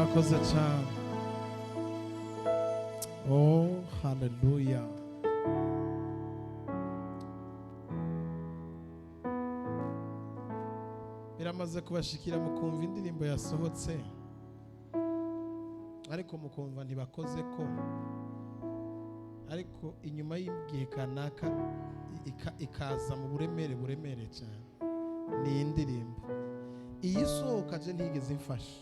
Murakoze cyane. Oh, haleluya! Biramaze kubashikira mukumva indirimbo yasohotse, ariko mukumva ntibakoze ko, ariko inyuma y'igihe kanaka ikaza mu buremere buremereye cyane. Ni indirimbo iyi sohoka je ntigeze imfasha,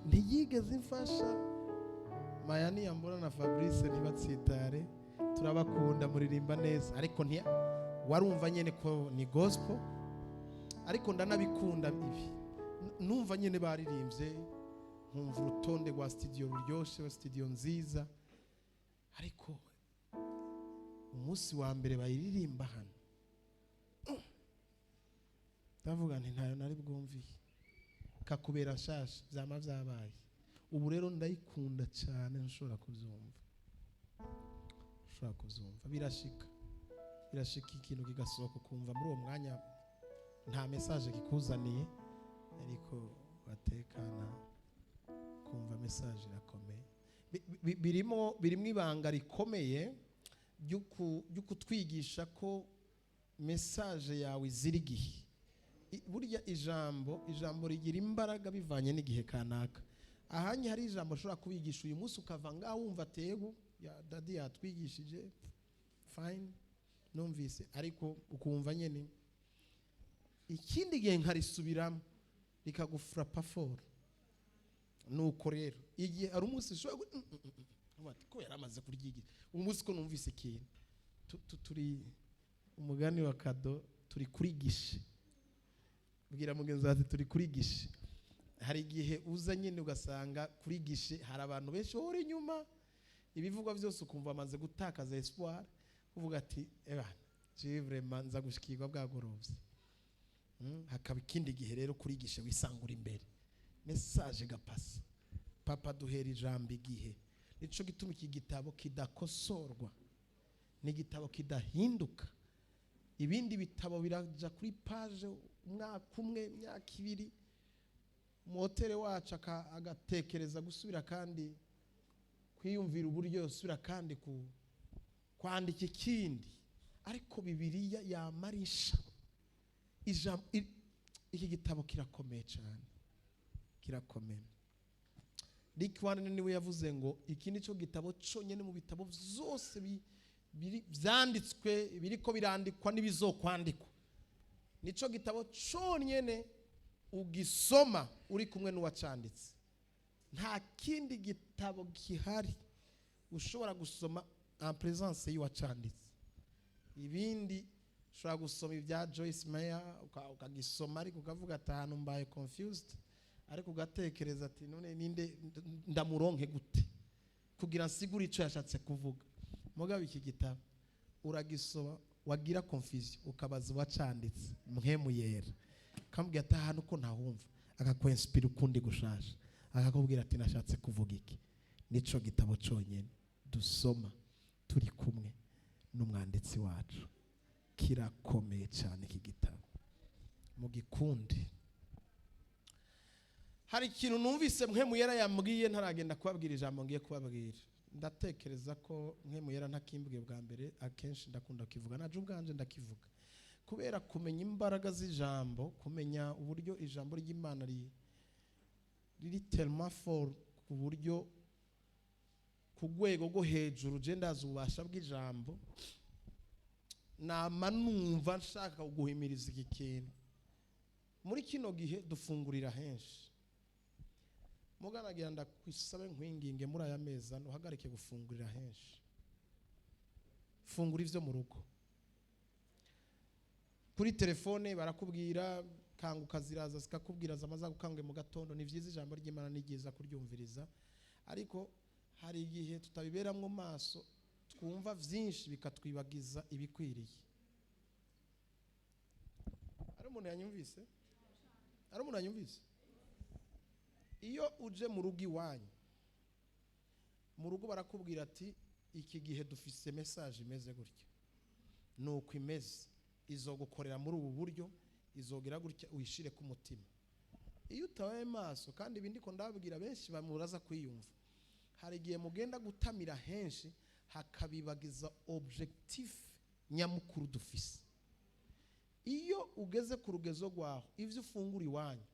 ntiyigeze imfasha. Maya niyambona na Fabrice ntibatsitare, turabakunda, muririmba neza, ariko nti warumva nyene ko ni gospel. Ariko ndanabikunda ibi. Numva nyene baririmbye, nkumva urutonde rwa studio ruryoshe, studio nziza, ariko umunsi wa mbere bayiririmba hano ndavuga nti ntayo nari bwumviye, kakubera nshasha. Byama byabaye. Ubu rero ndayikunda cyane, nshobora kubyumva, nshobora kubyumva. Birashika, birashika ikintu kigasohoka ukumva muri uwo mwanya nta message kikuzaniye, ariko watekana kumva message irakomeye. Birimo ibanga rikomeye ryo kutwigisha ko message yawe izira igihe. Burya ijambo rigira imbaraga bivanye n'igihe kanaka. Ahanye hari ijambo ushobora kubigisha uyu munsi, ukava ngaho wumva ategu ya daddy yatwigishije, fine, numvise, ariko ukumva nyene ikindi gihe nkarisubiramo rikagufrapa fort. Nuko rero igihe hari umunsi ushobora ati ko yaramaze kuryigira umunsi ko numvise ikintu. Turi umugani wa kado, turi kuri guichet. Bwira mugenzi wawe ati turi kuri guichet. Hari igihe uza nyine ugasanga kuri guichet hari abantu benshi, wowe uri inyuma, ibivugwa byose ukumva amaze gutakaza espoir, uvuga ati eba je vraiment nza gushikirwa bwagorovye. Hakaba ikindi gihe rero kuri guichet wisangura imbere, message gapasa. Papa duhera ijambo igihe. Nico gituma iki gitabo kidakosorwa, ni igitabo kidahinduka. Ibindi bitabo biraja kuri page umwaka umwe, imyaka 2, umuhotere wacu agatekereza gusubira kandi kwiyumvira uburyo yosubira kandi kwandika ikindi. Ariko Bibiliya yamarisha ijambo. Iki gitabo kirakomeye cyane, kirakomeye. Rick Warren niwe yavuze ngo iki nico gitabo cyonyine mu bitabo byose byanditswe, biriko birandikwa n'ibizokwandikwa, nico gitabo cyonyine ugisoma uri kumwe n'uwacanditse. Nta kindi gitabo gihari ushobora gusoma en présence y'uwacanditse. Ibindi ushobora gusoma ibya Joyce Meyer, ukagisoma ariko ukavuga ati ahantu mbaye confused, ariko ugatekereza ati none ninde ndamuronke gute kugira nsigure icyo yashatse kuvuga? Mugabo iki gitabo uragisoma, wagira confusion ukabaza uwacanditse, Mpwemu Yera, ukamubwira ati ahantu ko ntahumva, akakwinspira ukundi gushasha, akakubwira ati nashatse kuvuga iki. Nico gitabo cyonyine dusoma turi kumwe n'umwanditsi wacu. Kirakomeye cyane iki gitabo, mugikunde. Hari ikintu numvise Mpwemu Yera yambwiye ntaragenda kubabwira ijambo ngiye kubabwira. Ndatekereza ko Mpwemu Yera ntakimbwiye bwa mbere, akenshi ndakunda kukivuga, naje ubwanje ndakivuga, kubera kumenya imbaraga z'ijambo, kumenya uburyo ijambo ry'Imana riri tellement fort, ku buryo ku rwego rwo hejuru. Je ndazi ububasha bw'ijambo, nama numva nshaka guhimiriza iki kintu. Muri kino gihe dufungurira henshi. Muganagira ndakwisabe, nkwinginge, muri aya mezi 4 uhagarike gufungurira henshi. Fungura ivyo mu rugo. Kuri telefone barakubwira kanguka, ziraza zikakubwira, zamaza gukanguye mu gatondo. Ni vyiza, ijambo ry'Imana ni ryiza kuryumviriza, ariko hari igihe tutabiberamwo maso, twumva vyinshi bikatwibagiza ibikwiriye. Hari umuntu yanyumvise? Hari umuntu yanyumvise? Iyo uje mu rugo iwanyu, mu rugo barakubwira ati iki gihe dufise message imeze gutya, nuko imeze, izogukorera muri ubu buryo, izogira gutya, uyishire ku mutima. Iyo utabaye maso, kandi ibi ndiko ndababwira benshi bamuraza kwiyumva, hari igihe mugenda gutamira henshi hakabibagiza objectif nyamukuru dufise. Iyo ugeze ku rugezo rwaho, ivyo ufungura iwanyu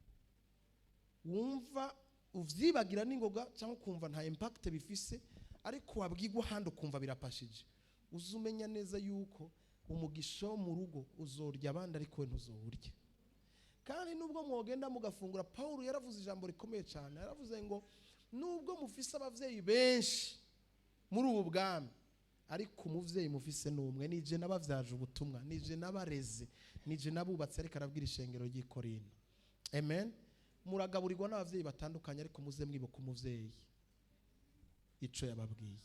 wumva uvyibagira n'ingoga, cyangwa ukumva nta impact bifise, ariko wabwigwa ahandi ukumva birapashije, uze umenya neza yuko umugisha wo mu rugo uzorya abandi ariko we ntuzowurya. Kandi nubwo mwogenda mugafungura, Paul yaravuze ijambo rikomeye cyane. Yaravuze ngo nubwo mufise abavyeyi benshi muri ubu bwami, ariko umuvyeyi mufise n'umwe, nije nabavyaje ubutumwa, nije nabareze, nije nabubatse. Ariko arabwira ishengero ry'i Korinto. Amen. Muragaburirwa n'abavyeyi batandukanye, ariko muze mwibuka umuvyeyi ico yababwiye.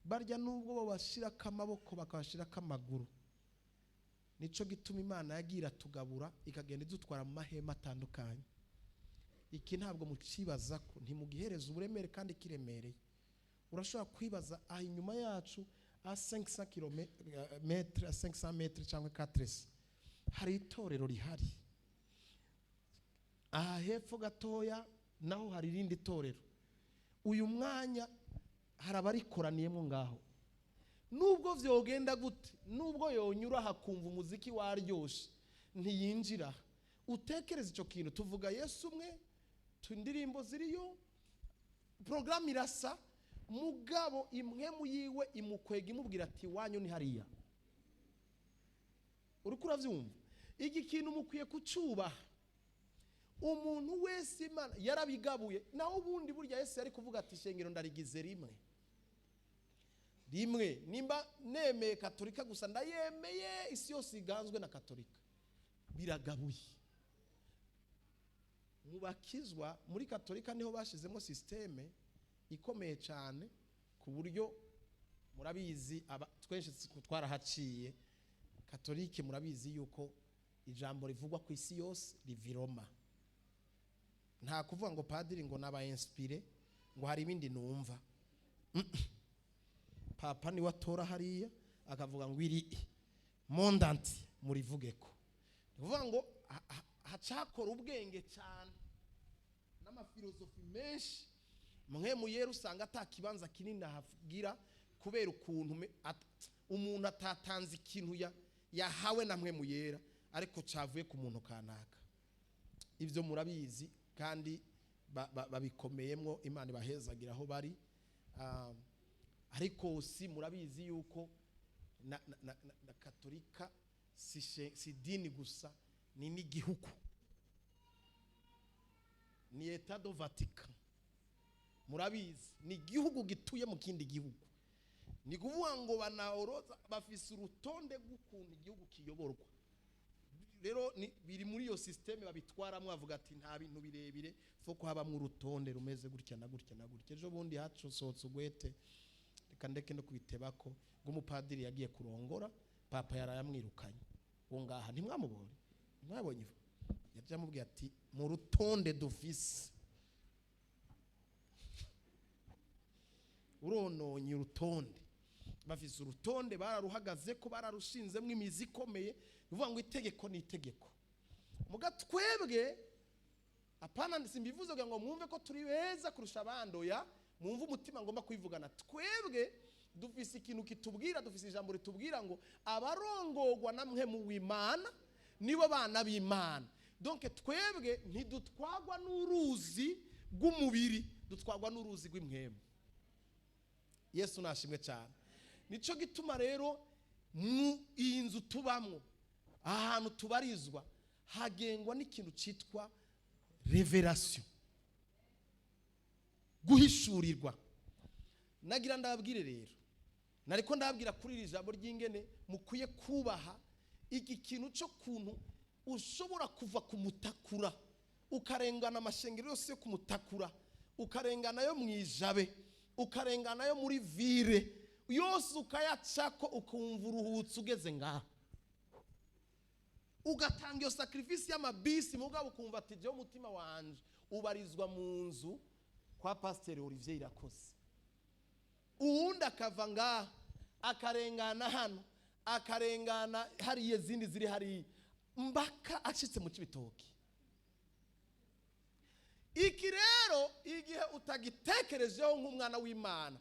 Barya nubwo babashirako amaboko, bakabashirako amaguru. Nico gituma Imana yagiye iratugabura, ikagenda idutwara mu mahema atandukanye. Iki ntabwo mucibaza ko ntimugihereza uburemere kandi kiremereye. Urashobora kwibaza aha inyuma yacu a 500 kilomètres, a 500 mètres cyangwa 400, hari itorero rihari. Aha hepfo gatoya naho hari irindi torero. Uyu mwanya hari abarikoraniyemo ngaho. Nubwo vyogenda gute, nubwo yonyura hakumva umuziki waryoshe, ntiyinjira. Utekereza icyo kintu, tuvuga Yesu umwe, indirimbo ziriyo, porogaramu irasa, mugabo impwemu yiwe imukwega, imubwira ati: "Wanyu ni hariya." Uriko uravyumva? Iki kintu mukwiye kucyubaha. Umuntu wese Imana yarabigabuye. Naho ubundi burya Yesu yari kuvuga ati: "Ishengero ndarigize rimwe rimwe. Nimba nemeye Katolika gusa, ndayemeye, isi yose iganzwe na Katolika." Biragabuye mu bakizwa. Muri Katolika niho bashizemo système ikomeye cyane, ku buryo murabizi, twese twarahaciye Katolike, murabizi yuko ijambo rivugwa ku isi yose riva i Roma. Nta kuvuga ngo padiri ngo naba inspiré, ngo hari ibindi numva. Papa niwe atora hariya, akavuga ngo iri mondanti murivuge ko. Ni ukuvuga ngo hacakora ubwenge cyane n'amafilozofi menshi. Mwe muyera usanga ata kibanza kinini ahagira, kubera ukuntu umuntu atatanze ikintu yahawe na mwe muyera, ariko cavuye ku muntu kanaka. Ibyo murabizi kandi babikomeyemwo. Imana ibahezagira aho bari. Ariko si murabizi yuko na Katolika si dini gusa, ni n'igihugu, ni État du Vatican. Murabizi, ni igihugu gituye mu kindi gihugu. Ni kuvuga ngo banaoroza bafise urutonde rw'ukuntu igihugu kiyoborwa. Rero biri muri iyo système babitwaramo, bavuga ati nta bintu birebire, faut ko habamwo urutonde rumeze gutya na gutya na gutya. Ejo bundi hacosohotse ugwete, reka ndeke no kubitebako, rw'umupadiri yagiye kurongora, papa yarayamwirukanye. Uwo ngaha ntimwamubonye? Ntimwabonye? Yaje amubwiye ati: "Mu rutonde dufise urononye urutonde." Bafise urutonde, bararuhagaze ko bararushinzemo imizi ikomeye. Ni ukuvuga ngo itegeko ni itegeko. Muga twebwe, apana, simbivuze kugira ngo mwumve ko turi beza kurusha abandi, oya, mwumve umutima ngomba kwivugana. Twebwe dufise ikintu kitubwira, dufise ijambo ritubwira ngo abarongorwa na mpwemu w'Imana nibo bana b'Imana. Donc twebwe ntidutwagwa n'uruzi rw'umubiri, dutwagwa n'uruzi rw'impwemu. Yesu nashimwe cyane. Nico gituma rero mu iyi nzu tubamwo, ahantu tubarizwa, hagengwa n'ikintu cyitwa révélation, guhishurirwa. Nagira ndababwire rero, nariko ndababwira kuri iri jambo ry'ingene mukwiye kubaha iki kintu cyo kuntu ushobora kuva kumutakura, ukarengana amashengero yose yo kumutakura, ukarengana yo mu Ijabe, ukarengana yo muri ville yose, ukayacako, ukumva uruhutse ugeze ngaha, ugatanga iyo sacrifice y'amabisi, mugabo ukumva ati: "Jewe umutima wanje ubarizwa mu nzu kwa Pasiteri Olivier Irakoze." Uwundi akava ngaha, akarengana hano, akarengana hariya, izindi ziri hariya, mbaka acitse mu Cibitoki. Iki rero, igihe utagitekerejeho nk'umwana w'Imana,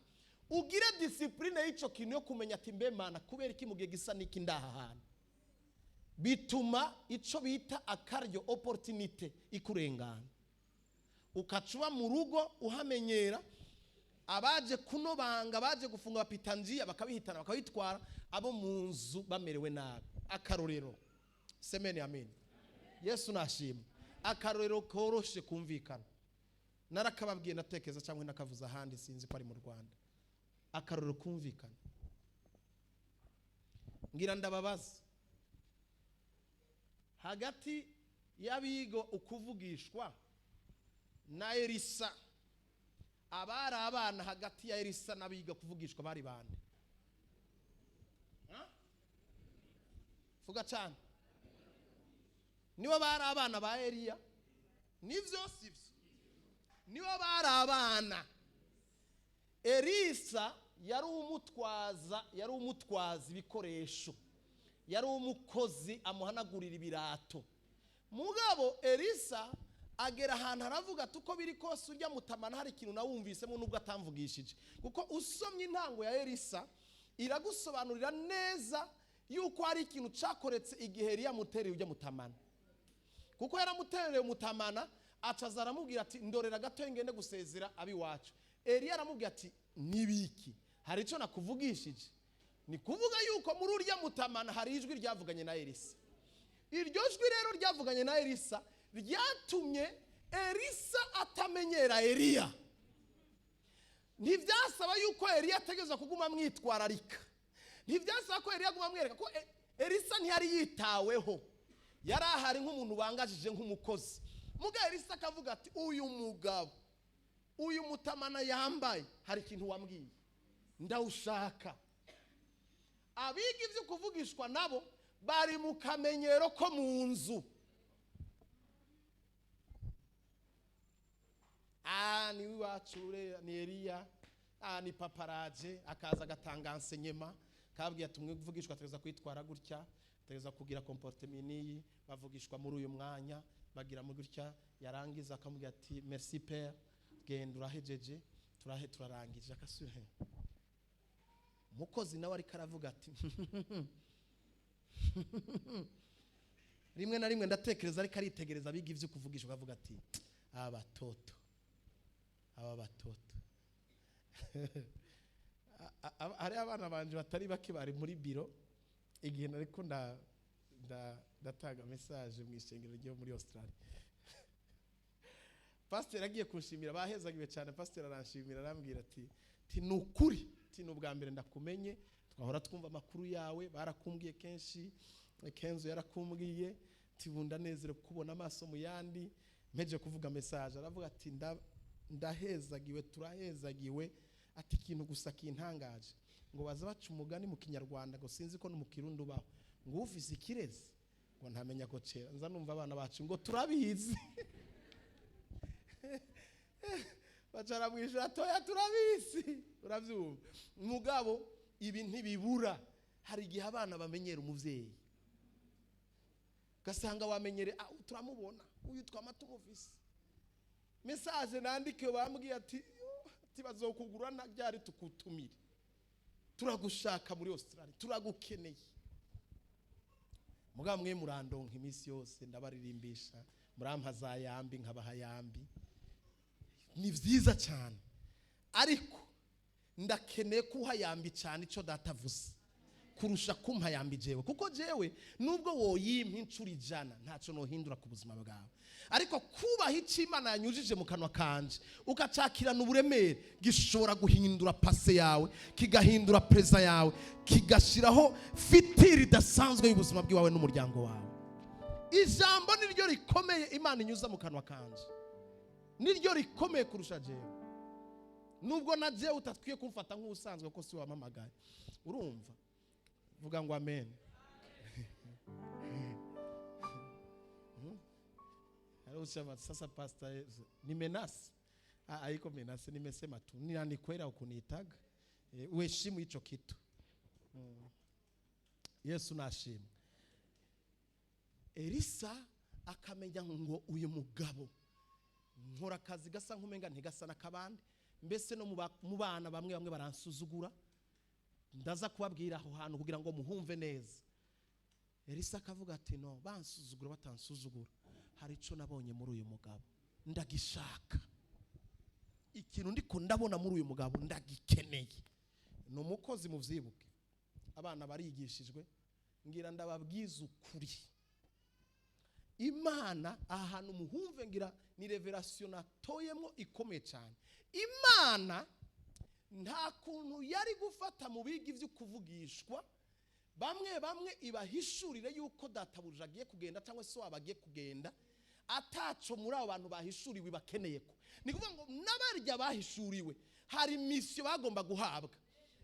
ugire discipline y'icyo kintu yo kumenya ati: "Mbe Mana, kubera iki mu gihe gisa n'iki ndaha hantu?" Bituma icyo bita akaryo, opportunité, ikurengana, ukaca uba mu rugo uhamenyera. Abaje kuno banga, baje gufunga bapitanjiya, bakabihitana, bakabitwara, abo mu nzu bamerewe nabi. Akarorero, semeni amen, Yesu nashimwe. Akarorero koroshe kumvikana, narakababwiye ndatekereza, cyangwa nakavuze ahandi, sinzi ko ari mu Rwanda. Akarorero kumvikana, ngira ndababaza: hagati y'abiga ukuvugishwa na Elisa, abari abana hagati ya Elisa n'abiga kuvugishwa bari bande? Ha? Vuga cyane. Nibo bari abana ba Eliya, nivyo sivyo? Nibo bari abana. Elisa yari umutwaza, yari umutwaza ibikoresho, yari umukozi amuhanagurira ibirato. Mugabo Elisa agera ahantu aravuga ati: "Uko biri kose ujya mutamana hari ikintu nawumvisemo nubwo atamvugishije." Kuko usomye intango ya Elisa iragusobanurira neza yuko hari ikintu cyakoretse igihe Eliya amutereye ujya mutamana, kuko yaramutereye umutamana, acaza aramubwira ati: "Ndorera gato ngende gusezera ab'iwacu." Eliya aramubwira ati: "Nibiki? Hari icyo nakuvugishije?" Ni kuvuga yuko muri urya mutamana hari ijwi ryavuganye na Elisa. Iryo jwi rero ryavuganye na Elisa ryatumye Elisa atamenyera Eliya. Ntibyasaba yuko Eliya ategereza kuguma amwitwararika, ntibyasaba ko Eliya aguma amwereka ko Elisa ntiyari yitaweho, yari ahari nk'umuntu bangajije nk'umukozi. Muga Elisa akavuga ati: "Uyu mugabo, uyu mutamana yambaye, hari ikintu wambwiye, ndawushaka." Abiga ibyo kuvugishwa nabo bari mu kamenyero ko mu nzu. Ah, ni iwacu ni Eliya, ah, ni paparaje akaza agatanga enseignement, kabwiye ati: "Umwe kuvugishwa ategereza kwitwara gutya, ategereza kugira comportement niyi, bavugishwa muri uyu mwanya, bagira mu gutya." Yarangiza akamubwira ati: "Merci père, genda urahejeje, turahe turarangije." Akasubira. Umukozi nawe ariko aravuga ati rimwe na rimwe ndatekereza ariko aritegereza abiga ibyo kuvugishwa, akavuga ati: "Aba batoto, aba batoto." Hari abana banje batari bake bari muri biro igihe nariko ndatanga message mu ishengero ryo muri Australia. Pasiteri agiye kunshimira, bahezagiwe cyane. Pasiteri aranshimira, arambwira ati: "Ni ukuri, ti ni ubwa mbere ndakumenye, twahora twumva amakuru yawe, barakumbwiye kenshi, Kenzo yarakumbwiye, tibunda nezere kukubona amaso mu yandi." Mpeje kuvuga message, aravuga ati: "Ndahezagiwe, turahezagiwe." Ati: "Ikintu gusa kintangaje, ngo baza baca umugani mu Kinyarwanda, ngo sinzi ko no mu Kirundi ubaho, ngo ufise ikirezi ngo ntamenya ko cera." Nza numva abana bacu ngo: "Turabizi." Bacara mu ijoro atoya: "Turabizi." Urabyumva? Mugabo ibi ntibibura, hari igihe abana bamenyera umubyeyi, ugasanga wamenyere: "Ah, turamubona uyu, twama tumufise." Message nandikiwe, bambwiye ati: "Bazokugura na ryari tukutumire? Turagushaka muri Australia, turagukeneye." Mugabo mwe murandonka iminsi yose, ndabaririmbisha, murampa za yambi, nkabaha yambi, ni byiza cyane, ariko ndakeneye kuha yambi cyane icyo data avuze kurusha kumpa yambi jewe, kuko jewe nubwo woyimpa inshuro 100 ntacyo nohindura ku buzima bwawe. Ariko kubaha icyo Imana yanyujije mu kanwa kanje, ukacakirana uburemere, gishobora guhindura passé yawe, kigahindura présent yawe, kigashyiraho futur idasanzwe y'ubuzima bw'iwawe n'umuryango wawe. Ijambo niryo rikomeye Imana inyuza mu kanwa kanje, niryo rikomeye kurusha jewe, nubwo na jewe utakwiye kumfata nk'ubusanzwe kuko si wampamagaye. Urumva? Vuga ngo amen. Usema sasa pastor ni menace. Ah, haiko menace, nimesema tu ninakwera ukuniitaga. Uheshimu hicho kitu. Yesu nashimwe. Elisa akamenya ngo uyu mugabo Nkora akazi gasa nk'umenga ntigasa n'akabandi, mbese no mu bana bamwe bamwe baransuzugura. Ndaza kubabwira aho hantu kugira ngo muhumve neza. Elisa akavuga ati: "No bansuzugura, batansuzugura, hari icyo nabonye muri uyu mugabo, ndagishaka. Ikintu ndiko ndabona muri uyu mugabo ndagikeneye." Ni umukozi, muvyibuke, abana barigishijwe. Ngira ndababwiza ukuri, Imana aha hantu muhumve, ngira ni révélation natoyemo ikomeye cyane. Imana nta kuntu yari gufata mu biga ibyo kuvugishwa bamwe bamwe ibahishurire yuko databuja agiye kugenda cyangwa se waba agiye kugenda, ataco muri abo bantu bahishuriwe bakeneye. Ko ni kuvuga ngo n'abarya bahishuriwe hari mission bagomba guhabwa.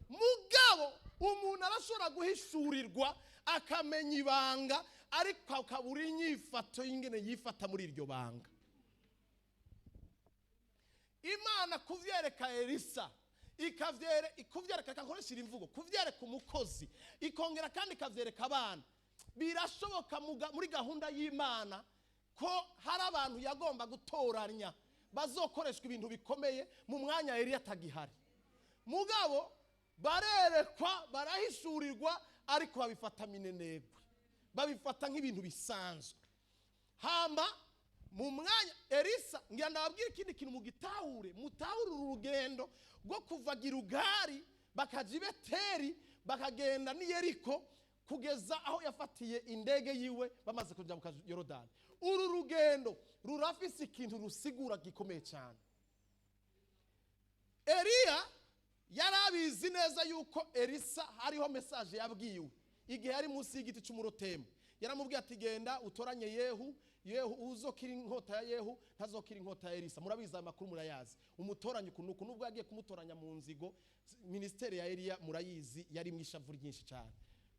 Mugabo umuntu arashobora guhishurirwa, akamenya ibanga, ariko akabura inyifato y'ingene yifata muri iryo banga. Imana kuvyereka Elisa, ikavyere kuvyereka, ikakoresha imvugo kuvyereka umukozi, ikongera kandi ikavyereka abana, birashoboka muri gahunda y'Imana ko hari abantu yagomba gutoranya bazokoreshwa ibintu bikomeye mu mwanya Eliya atagihari. Mugabo barerekwa, barahishurirwa, ariko babifata minenegwe, babifata nk'ibintu bisanzwe. Hamba mu mwanya Elisa, ngira ndababwira ikindi kintu mugitahure, mutahure uru rugendo rwo kuva Girugari bakaja i Beteri, bakagenda n'i Yeriko, kugeza aho yafatiye indege yiwe bamaze kujabuka Yorodani. Uru rugendo rurafise ikintu rusigura gikomeye cyane. Eliya yari abizi neza yuko Elisa hariho message yabwiwe igihe yari munsi y'igiti cy'umurotemu. Yaramubwiye ati: "Genda utoranye Yehu. Yehu uzokira inkota ya Yehu ntazokira inkota ya Elisa." Murabizi, aya makuru murayazi. Umutoranye ukuntu uku, nubwo yagiye kumutoranya mu nzigo. Ministère ya Eliya murayizi, yari mu ishavu ryinshi cyane,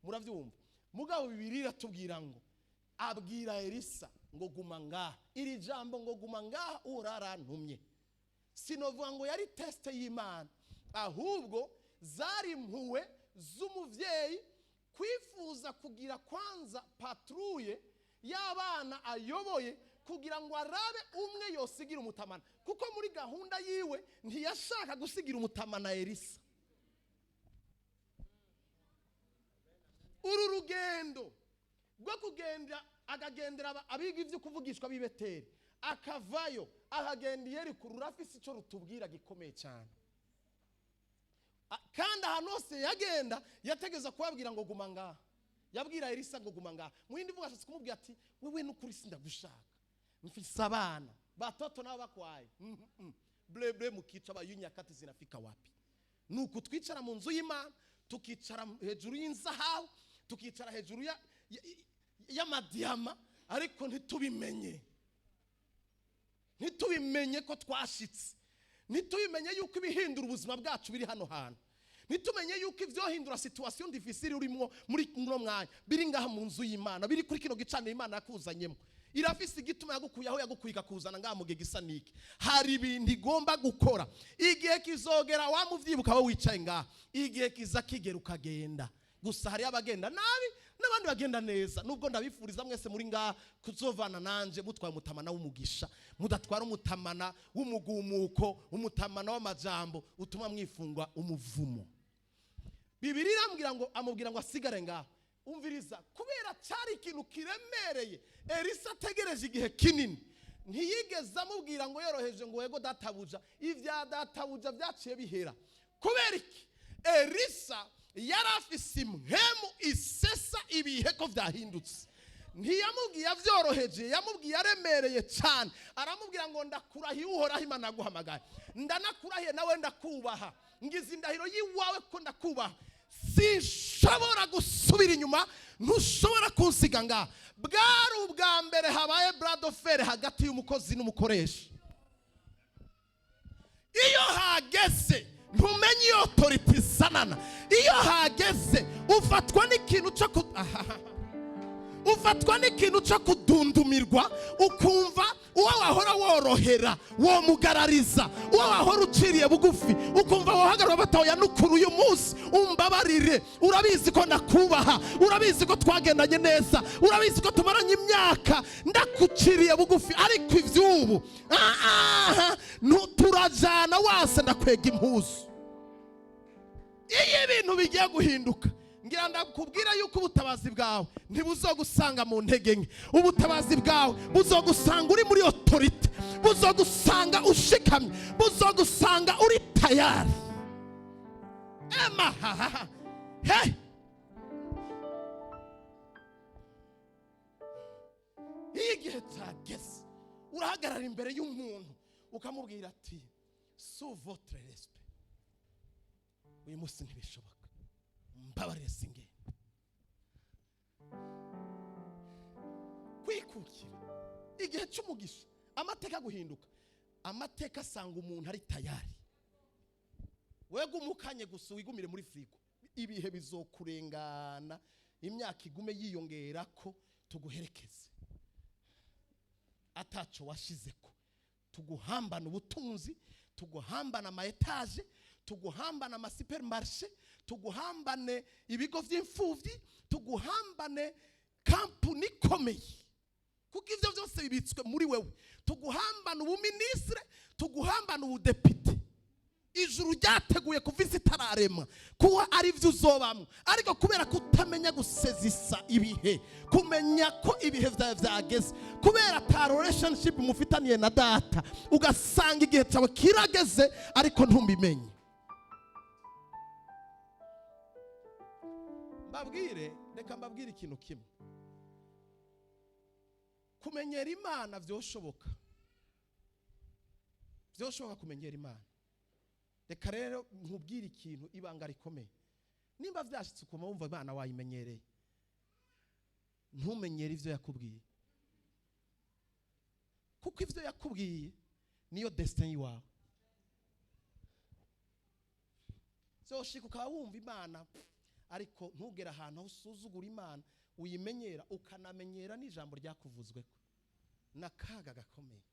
murabyumva. Mugabo Bibiliya iratubwira ngo abwira Elisa ngo: "Guma ngaha." Iri jambo ngo "guma ngaha, urarantumye", sinovuga ngo yari test y'Imana, ahubwo zari impuhwe z'umuvyeyi kwifuza kugira kwanza patrouille y'abana ayoboye, kugira ngo arabe umwe yosigira umutamana, kuko muri gahunda yiwe ntiyashaka gusigira umutamana Elisa. Uru rugendo rwo kugenda, akagendera abiga ibyo kuvugishwa b'i Beteri, akavayo akagenda i Yeriko, rurafise icyo rutubwira gikomeye cyane. Kandi ahantu hose yagenda yategeza kubabwira ngo: "Guma ngaha." Yabwira Elisa ngo: "Guma ngaha." Mu yindi mvugo ashatse kumubwira ati: "Wewe n'ukuri sindagushaka, mfise abana batoto nabo bakwaye." Bleble mukica bayunyakati zinafika wapi? Nuko twicara mu nzu y'Imana, tukicara hejuru y'inzahabu, tukicara hejuru y'amadiyama, ariko ntitubimenye ko twashitse, ntitubimenye yuko ibihindura ubuzima bwacu biri hano hantu, ntitumenye yuko ibyohindura situation difficile urimo muri uno mwanya biri ngaha mu nzu y'Imana, biri kuri kino gicaniro Imana yakuzanyemo. Irafise igituma yagukuye aho yagukuye, ikakuzana ngaha mu gihe gisa niki. Hari ibintu igomba gukora. Igihe kizogera wamuvyibuka wowe wicaye ngaha, igihe kiza kigera ukagenda. Gusa hariyo abagenda nabi n'abandi bagenda neza, nubwo ndabifuriza mwese muri ngaha kuzovana nanje mutwaye umutamana w'umugisha, mudatwara umutamana w'umugumuko, umutamana w'amajambo utuma mwifungwa umuvumo. Bibiliya irambwira ngo amubwira ngo asigare ngaha. Umviriza, kubera cyari ikintu kiremereye Elisa ategereje igihe kinini, ntiyigeze amubwira ngo yoroheje ngo: "Yego databuja." Ibya databuja byaciye bihera. Kubera iki? Elisa yari afise impwemu isesa ibihe ko byahindutse. Ntiyamubwiye abyoroheje, yamubwiye aremereye cyane. Aramubwira ngo: "Ndakurahiye Uhoraho Imana yaguhamagaye, ndanakurahiye nawe ndakubaha, ngize indahiro y'iwawe ko ndakubaha, sinshobora gusubira inyuma, ntushobora kunsiga ngaha." Bwari ubwa mbere habaye bras de fer hagati y'umukozi n'umukoresha. Iyo hageze ntumenye iyo autorité izanana. Iyo hageze ufatwa n'ikintu cyo ku ahahaha. Ufatwa n'ikintu cyo kudundumirwa, ukumva uwo wahora worohera womugarariza, uwo wahora uciriye bugufi ukumva wohagarara batoya. N'ukuri uyu munsi umbabarire, urabizi ko ndakubaha, urabizi ko twagendanye neza, urabizi ko tumaranye imyaka, ndakuciriye bugufi, ariko iby'ubu turajana wase ndakwega impuzu. Iyo ibintu bigiye guhinduka, ngira ndakubwira yuko ubutabazi bwawe ntibuzogusanga mu ntege nke. Ubutabazi bwawe buzogusanga uri muri autorité, buzogusanga ushikamye, buzogusanga uri tayari. Ema hahaha he. Iyo igihe cyageze, urahagarara imbere y'umuntu ukamubwira ati: "Sous votre respect, uyu munsi ntibishoboka, mbabarire, singenda." Kwikukira, igihe cy'umugisha, amateka guhinduka, amateka asanga umuntu ari tayari. Wega umukanye gusa, wigumire muri firigo, ibihe bizokurengana, imyaka igume yiyongera ko tuguherekeze ataco washizeko, tuguhambana ubutunzi, tuguhambana ama étages, tuguhambana ama supermarchés, tuguhambane ibigo by'imfubyi, tuguhambane kampuni ikomeye, kuko ibyo byose bibitswe muri wewe. Tuguhambana ubuminisire, tuguhambana ubudepite. Ijuru ryateguye kuva isi itararemwa kuba ari byo uzobamo, ariko kubera kutamenya gusezisa ibihe, kumenya ko ibihe byawe byageze, kubera ata relationship mufitaniye na Data, ugasanga igihe cyawe kirageze ariko ntumbimenye. Mbabwire, reka mbabwire ikintu kimwe: kumenyera Imana byoshoboka, byoshoboka kumenyera Imana. Reka rero nkubwire ikintu, ibanga rikomeye. Nimba byashyitse ukuma wumva Imana wayimenyereye, ntumenyere ibyo yakubwiye, kuko ibyo yakubwiye niyo destin yiwawe. Byoshika ukaba wumva Imana, ariko ntugere ahantu aho usuzugura Imana, uyimenyera, ukanamenyera n'ijambo ryakuvuzweko. Ni akaga gakomeye.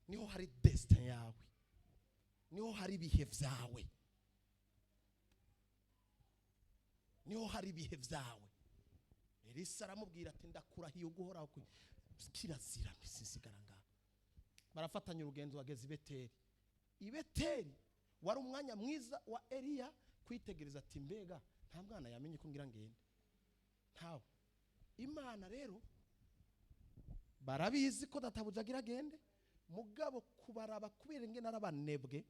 Niho hari destin yawe, niho hari ibihe byawe, niho hari ibihe byawe. Elisa aramubwira ati: "Ndakurahiye uguhoraho kwe, kirazira ntisigara ngaho." Barafatanya urugendo, bageze i Beteri. I Beteri wari umwanya mwiza wa Eliya kwitegereza ati: "Mbega nta mwana yamenye ko ngira ngende?" Ntawe. Imana rero barabizi ko databuja agira agende, mugabo kubaraba kubera ingene arabanebwe,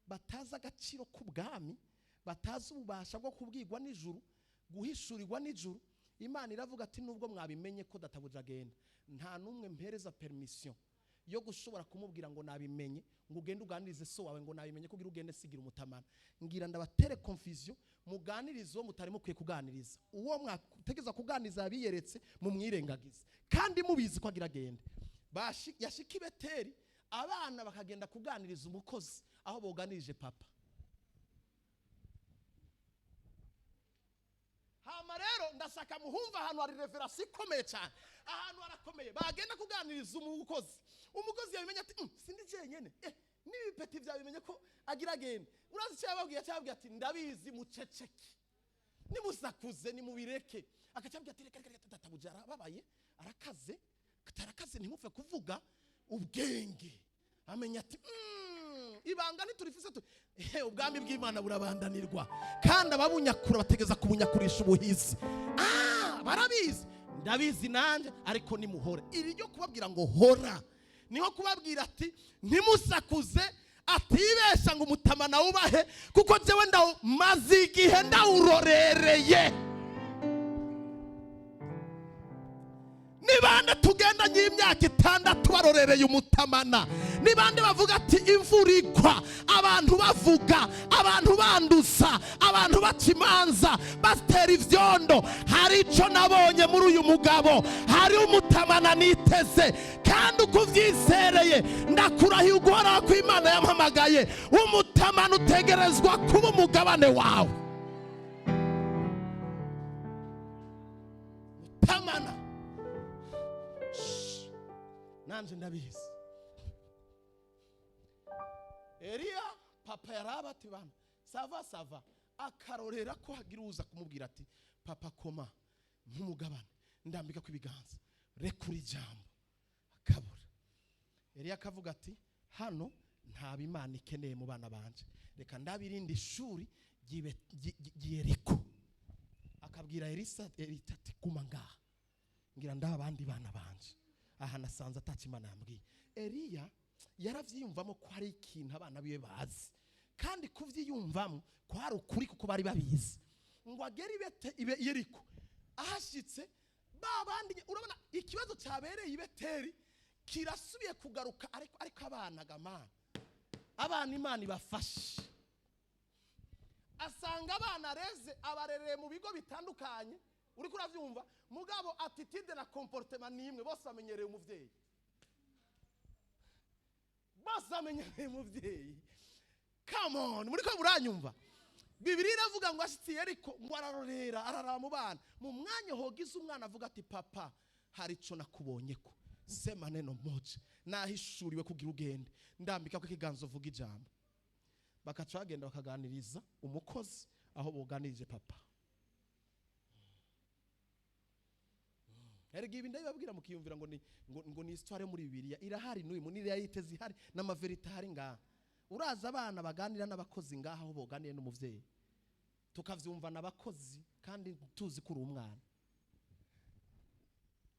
batazi agaciro k'ubwami, batazi ububasha bwo kubwirwa n'ijuru, guhishurirwa n'ijuru. Imana iravuga ati: "Nubwo mwabimenye ko databuja agenda, nta n'umwe mpereza permission yo gushobora kumubwira ngo nabimenye, ngo ugende uganirize so wawe ngo nabimenye, kugira ugende sigira umutamana. Ngira ndabatere confusion, muganirize uwo mutari mukwiye kuganiriza. Uwo mwategeza kuganiriza yabiyeretse, mumwirengagize kandi mubizi ko agira agende." Yashika i Beteri, abana bakagenda kuganiriza umukozi aho boganirije papa. Hama rero ndashaka muhumva ahantu hari révélation ikomeye cyane, ahantu harakomeye. Bagenda kuganiriza umukozi, umukozi yabimenya ati: Sindi jenyene, n'ibipeti byabimenye ko agira agende." Urazi icyo yababwiye? Cyababwiye ati: "Ndabizi, muceceke, nimusakuze, nimubireke." Akacabwira ati: "Reka, reka, reka, databuja arababaye, arakaze, arakaze, ntimupfe kuvuga." Ubwenge amenya ati: Ibanga ntiturifise tu." Ubwami bw'Imana burabandanirwa, kandi ababunyakura bategeza kubunyakurisha ubuhizi. Barabizi, ndabizi nanjye, ariko nimuhore. Iri ryo kubabwira ngo hora, niho kubabwira ati: "Ntimusakuze, atibesha ngo umutama nawubahe, kuko jewe ndawumaze igihe ndawurorereye." Ni bande tugendanye imyaka 6 barorereye umutamana? Ni bande bavuga ati imvura igwa, abantu bavuga, abantu banduza, abantu baca imanza, batera ivyondo? Hari ico nabonye muri uyu mugabo, hari umutamana niteze, kandi uko uvyizereye, ndakurahiye uguhoraho ko Imana yampamagaye, umutamana utegerezwa kuba umugabane wawe. Nanje ndabizi. Eliya papa yaraba ati bana ça va, ça va, akarorera ko hagira uza kumubwira ati: "Papa, koma nk'umugabane, ndambika ko ibiganza, rekura ijambo." Akabura. Eliya akavuga ati: "Hano nta bimana ikeneye mu bana banje, reka ndabirinde ishuri ry'Yeriko." Akabwira Elisa, Elita ati: "Guma ngaha, ngira ndaha abandi bana banje aha nasanze ataca Imana yambwiye." Eliya yaravyiyumvamo ko hari ikintu abana biwe bazi, kandi kuvyiyumvamo kwari ukuri, kuko bari babizi. Ngo agere ibete ibe Yeriko, ahashitse ba bandi, urabona ikibazo cyabereye i Beteri kirasubiye kugaruka. Ariko abana gamana, abana Imana ibafashe. Asanga abana areze, abarereye mu bigo bitandukanye, uriko uravyumva? Mugabo attitude na comportement ni imwe. Bose bamenyereye umuvyeyi, bose bamenyereye umuvyeyi. Come on, muriko muranyumva? Bibiri iravuga ngo ashitse Yeriko, ngo ararorera, araraba mu bana. Mu mwanya hogize umwana avuga ati: "Papa, hari ico nakubonye ko, sema neno moja, nahishuriwe kugira ugende, ndambika ko ikiganza, uvuga ijambo." Bakaca bagenda bakaganiriza umukozi aho boganirije papa. Erega ibi ndabibabwira mukiyumvira ngo ni histoire yo muri Bibiliya. Irahari n'uyu munini yayiteze, ihari n'ama vérité ahari ngaha. Uraza abana baganira n'abakozi ngaha aho boganiye n'umuvyeyi, tukavyumvana abakozi kandi tuzi ko uri umwana.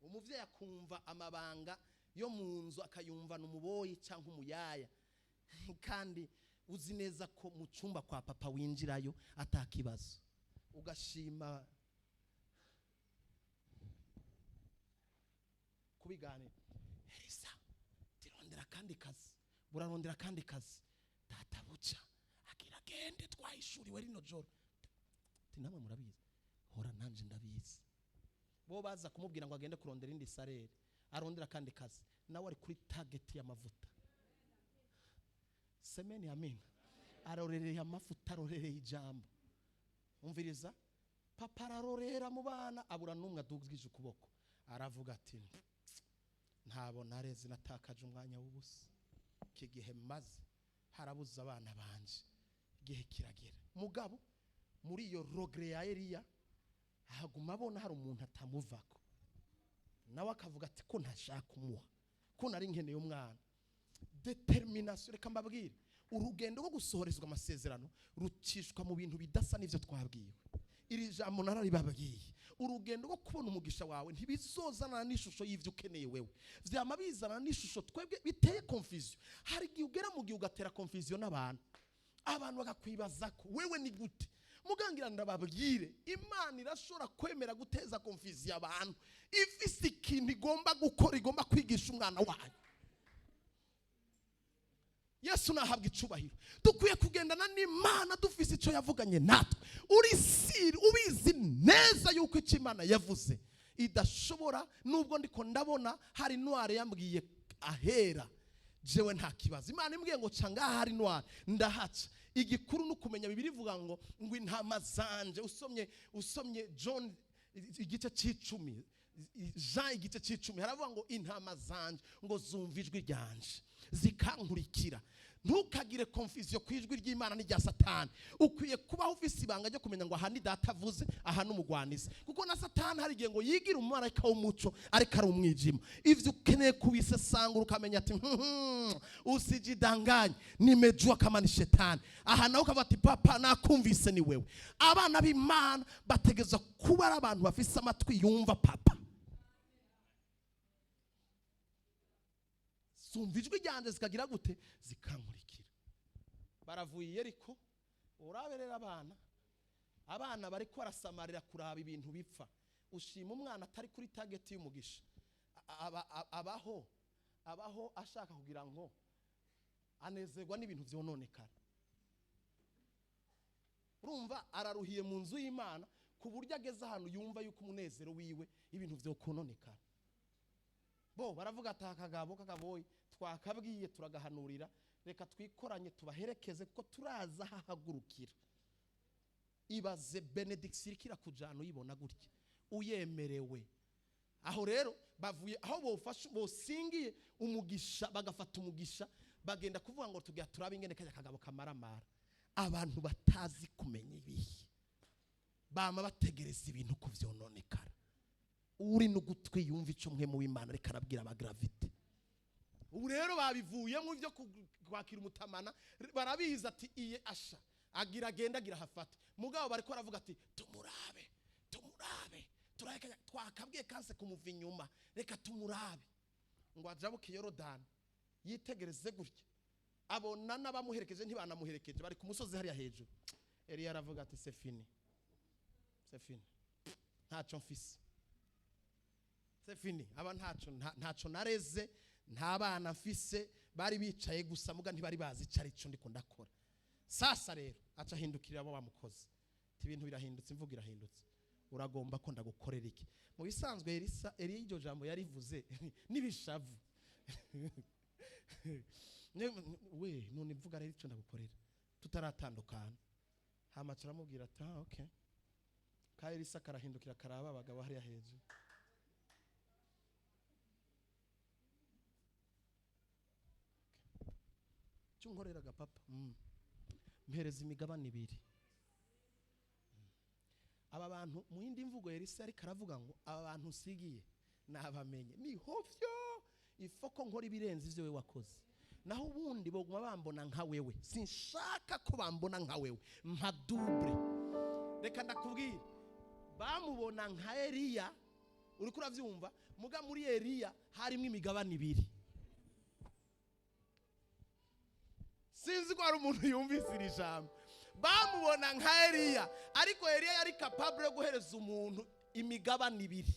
Umuvyeyi akumva amabanga yo mu nzu, akayumvana umuboyi cyangwa umuyaya, kandi uzi neza ko mu cyumba kwa papa winjirayo atakibazo, ugashima kubiganira. Elisa tirondera akandi kazi, burarondera akandi kazi, data buca agira agende, twahishuriwe rino joro. Ati: "Namwe murabizi." Hora nanje ndabizi. Bo baza kumubwira ngo agende kurondera indi salaire, arondera akandi kazi, nawe ari kuri target y'amavuta. Semeni amina. Arorereye amavuta, arorereye ijambo. Umviriza, papa ararorera mu bana, abura n'umwe adugije ukuboko. Aravuga ati: "Ntabo nareze, natakaje umwanya w'ubusa. Iki gihe maze harabuze abana banje." Igihe kiragera, mugabo muri iyo regret ya Eliya, haguma abona hari umuntu atamuvako, nawe akavuga ati: "Ko ntashaka umuha, ko nari nkeneye umwana." Détermination. Reka mbabwire, urugendo rwo gusohorezwa amasezerano rucishwa mu bintu bidasa n'ivyo twabwiwe. Iri jambo nararibabwiye: urugendo rwo kubona umugisha wawe ntibizozanana n'ishusho y'ivyo ukeneye wewe, vyama bizana n'ishusho twebwe biteye confusion. Hari igihe ugera mu gihe ugatera confusion n'abantu, abantu bakakwibaza ko wewe ni gute. Mugangira ndababwire, Imana irashobora kwemera guteza confusion abantu ifise ikintu igomba gukora, igomba kwigisha umwana wayo. Yesu nahabwa icubahiro. Dukwiye kugendana n'Imana dufise icyo yavuganye natwe, uri sûr, ubizi neza yuko icyo Imana yavuze idashobora. Nubwo ndiko ndabona hari noir yambwiye ahera, jewe nta kibazo. Imana imbwiye ngo ca ngaha hari noir, ndahaca. Igikuru ni ukumenya Bibiri ivuga ngo intama zanje. Usomye John igice c'icumi, Jean igice c'icumi, haravuga ngo intama zanje ngo zumva ijwi ryanje zikankurikira. Ntukagire confusion ku ijwi ry'Imana n'irya Satani. Ukwiye kubaho ufise ibanga ryo kumenya ngo aha ni data avuze, aha ni umugwanizi, kuko na Satani hari igihe ngo yigira umumarayika w'umuco ariko ari umwijima. Ivyo ukeneye kubisesangura, ukamenya ati: "Usijidanganye, nimejua kama ni shetani." Aha nawe ukavuga ati: "Papa, nakumvise, ni wewe." Abana b'Imana bategerezwa kuba ari abantu bafise amatwi yumva papa. Zumva ijwi ryanje zikagira gute? Zikankurikira. Baravuye i Yeriko. Uraberera abana bariko barasamarira kuraba ibintu bipfa. Ushima umwana atari kuri target y'umugisha. Abaho ashaka kugira ngo anezerwa n'ibintu vyononekara. Urumva araruhiye mu nzu y'Imana ku buryo ageze ahantu yumva yuko umunezero wiwe ibintu vyokononekara. Bo baravuga ati: "Akagabo kakaboyi twakabwiye, turagahanurira, reka twikoranye tubaherekeze kuko turaza hahagurukira." Ibaze bénédiction iriko irakujana, uyibona gutya, uyemerewe. Aho rero bavuye aho bofashe bosingiye umugisha, bagafata umugisha, bagenda kuvuga ngo tugira turabe ingene kajya kagabo kamaramara. Abantu batazi kumenya ibihe bama bategereza ibintu kuvyononekara. Uri n'ugutwi yumva ico mwe mu w'Imana ariko arabwira aba gravité. Ubu rero babivuyemo ibyo kwakira umutamana, barabizi ati iye asha agira agenda agira hafate. Mugabo bariko baravuga ati tumurabe, tumurabe, turabe twakabwiye kanse kumuva inyuma, reka tumurabe. Ngo ajabuke Yorodani yitegereze gutya, abona n'abamuherekeje ntibanamuherekeje, bari ku musozi hariya hejuru. Eliya aravuga ati c'est fini, c'est fini, ntaco mfise, c'est fini. Aba ntaco ntaco nareze, nta bana mfise, bari bicaye gusa muga ntibari bazi ico arico ndiko ndakora. Sasa rero aca ahindukirira abo bamukoze ati ibintu birahindutse, imvugo irahindutse, uragomba ko ndagukorera iki? Mu bisanzwe Elisa, Eliya iryo jambo yarivuze n'ibishavu. We none mvuga rero ico ndagukorera tutaratandukana. Hama turamubwira ati ah, okay. Ka Elisa karahindukira karaba abagabo hariya hejuru. Cyo nkorera gapapa, mpereza imigabane ibiri. Aba bantu mu yindi mvugo Elisa ariko aravuga ngo aba bantu usigiye nabamenye ni hovyo, ifoko nkora ibirenze ivyo we wakoze, naho ubundi boguma bambona nka wewe. Sinshaka ko bambona nka wewe, mpa double. Reka ndakubwira, bamubona nka Eliya, uriko uravyumva, muga muri Eliya harimo imigabane ibiri. Sinzi ko hari umuntu yumvise iri jambo. Bamubona nka Eliya, ariko Eliya yari capable yo guhereza umuntu imigabane ibiri.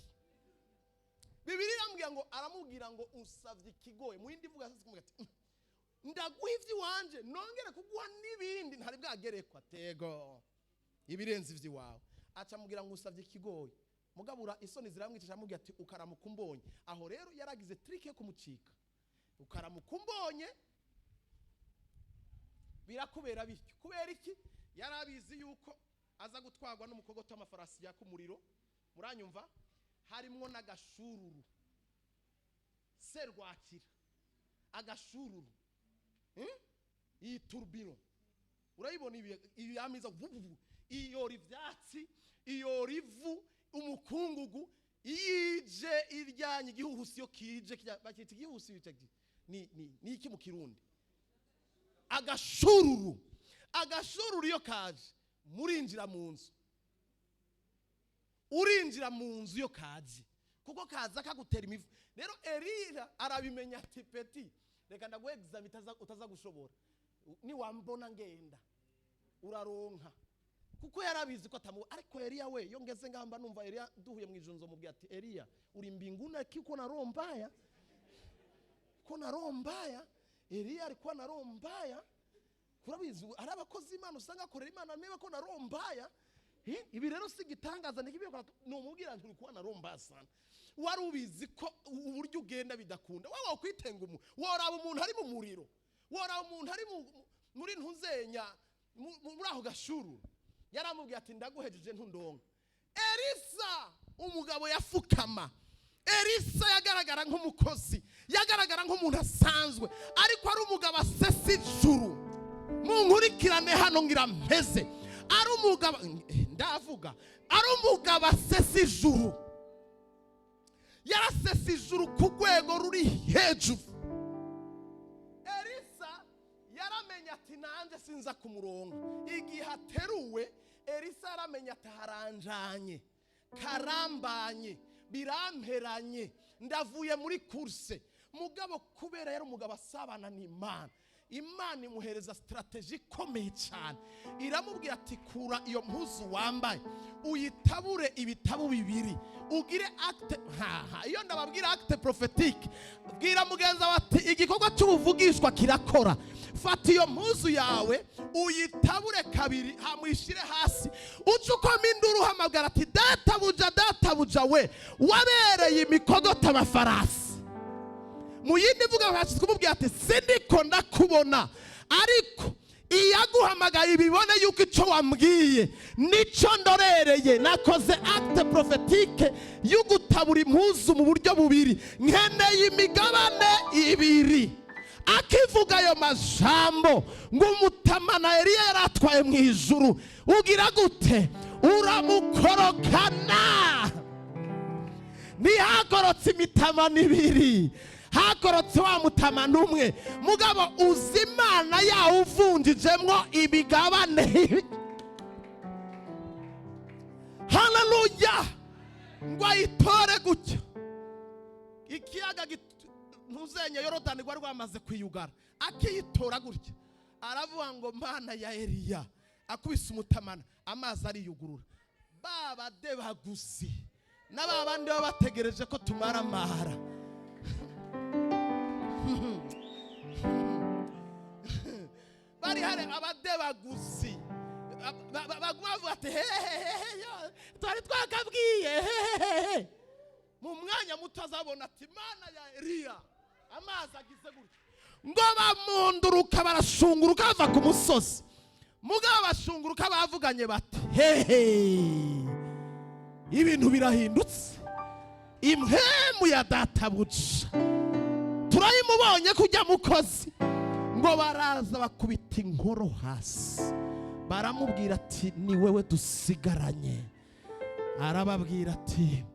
Bibiliya iramubwira ngo, aramubwira ngo usavye ikigoye. Mu yindi mvugo yashatse kumubwira ati ndaguha ivy'iwanje nongere kuguha n'ibindi ntari bwagerekwa, tego ibirenze ivy'iwawe. Aca amubwira ngo usavye ikigoye, mugabura isoni ziramwica, amubwira ati ukaramuka umbonye. Aho rero yaragize trick yo kumucika, ukaramuka umbonye birakubera bityo. Kubera iki? Yarabizi yuko aza gutwarwa n'umukogoto w'amafarasi yaka umuriro, muranyumva, harimwo n'agashururu, serwakira agashururu, iyi turbino urayibona, ibi yamiza vuvuvu, iyora ivyatsi, iyora ivu, umukungugu, iyije iryanye igihuhusi yo kije, bakita igihuhusi ni iki mu Kirundi? Agashururu. Agashururu iyo kaje murinjira mu nzu, urinjira mu nzu iyo kaje, kuko kaza kagutera imivu. Rero Eliya arabimenya ati petit, reka ndaguhe examen utaza gushobora, niwambona ngenda uraronka, kuko yarabizi ko atamu. Ariko Eliya we yo ngeze ngamba numva Eliya duhuye mu ijuru nzomubwira ati Eliya uri mbinguni kiko na roho mbaya, ko na roho mbaya. Eliya alikuwa na roho mbaya. Kurabizi ari abakozi Imana usanga akorera Imana niba ko na roho mbaya. Ibi rero si gitangaza, nikibiye kwa numubwira nti ulikuwa na roho mbaya sana, wari ubizi ko uburyo ugenda bidakunda. Wewe wakwitenga umu woraba umuntu ari mu muriro, woraba umuntu ari muri ntuzenya muri aho gashururu. Yaramubwiye ati ndaguhejeje ntundonka. Elisa umugabo yafukama, Elisa yagaragara nk'umukozi, yagaragara nk'umuntu asanzwe, ariko ari umugabo asesa ijuru. Munkurikirane hano ngira mpeze, ari umugabo, ndavuga ari umugabo asesa ijuru. Yarasesa ijuru ku rwego ruri hejuru. Elisa yaramenye ati nanjye sinza kumuronka. Igihe ateruwe Elisa yaramenye ati haranjanye, karambanye, biramperanye, ndavuye muri course. Mugabo kubera yari umugabo asabana n'Imana, Imana imuhereza strategie ikomeye cyane. Iramubwira ati kura iyo mpuzu wambaye uyitabure ibitabu bibiri, ugire acte. Haha, iyo ndababwira acte prophétique, bwira mugenzi wawe ati igikorwa cy'ubuvugishwa kirakora. Fata iyo mpuzu yawe uyitabure kabiri, hamwishire hasi, uce ukoma induru uhamagara ati databuja, databuja we wabereye imikogoto amafarasi. Mu yindi mvugo hashize kumubwira ati sindiko ndakubona, ariko Iyaguhamagaye ibibone yuko icyo wambwiye nicyo ndorereye. Nakoze acte prophétique yo gutabura impuzu mu buryo bubiri, nkeneye imigabane ibiri. Akivuga ayo majambo ngo umutamana Eliya yari atwaye mu ijuru ugira gute? Uramukorokana. Ntihagorotse imitamana ibiri, hagorotse wa mutamana umwe. Mugabo uzi Imana yawuvunjijemwo imigabane. Haleluya! Ngo ayitore gutya, ikiyaga ntuzenye Yorodani rwari rwamaze kwiyugara. Akiyitora gutya, aravuga ngo: "Mana ya Eliya!" Akubise umutamana, amazi ariyugurura. Ba badebaguzi na ba bandi baba bategereje ko tumaramara bari hari abadebaguzi baguma bavuga ati: "Hehehe, twari twakabwiye hehehe." Mu mwanya muto azabona ati: "Mana ya Eliya!" Amazi agize gutya, ngo bamunduruka, barashunguruka bava ku musozi. Mugabo bashunguruka bavuganye bati: "Hehe, ibintu birahindutse, impwemu ya databuja turayimubonye kujya mukozi." Ngo baraza bakubita inkoro hasi, baramubwira ati: "Ni wewe dusigaranye." Arababwira ati: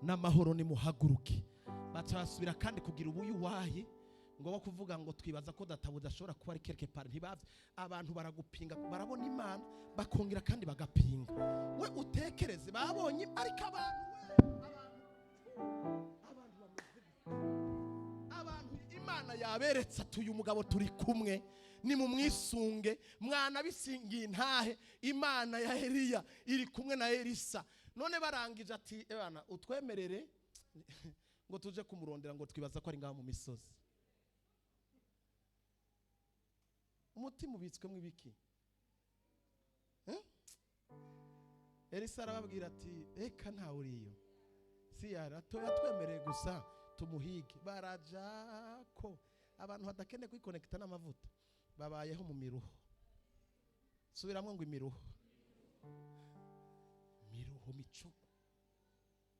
"N'amahoro, nimuhaguruke." Baca basubira kandi kugira ubuyuwayi ngo bo kuvuga ngo twibaza ko databuja ashobora kuba ari quelque part. Ntibavye abantu baragupinga, barabona Imana bakongera kandi bagapinga. We utekereze, babonye, ariko abantu we, abantu bameze gute? Abantu Imana yaberetse ati: "Uyu mugabo turi kumwe, ni mu mwisunge." Mwana bisingiye intahe, Imana ya Eliya iri kumwe na Elisa. None barangije ati: "Ebana, utwemerere ngo tuje kumurondera, ngo twibaza ko ari ngaho mu misozi." Umutima ubitswemo ibiki? Eh? Elisa arababwira ati: "Reka, ntawe uriyo, si yatwemereye gusa tumuhige." Baraja ko abantu badakeneye kwikonekita n'amavuta babayeho mu miruho. Subiramo ngo imiruho, miruho mico.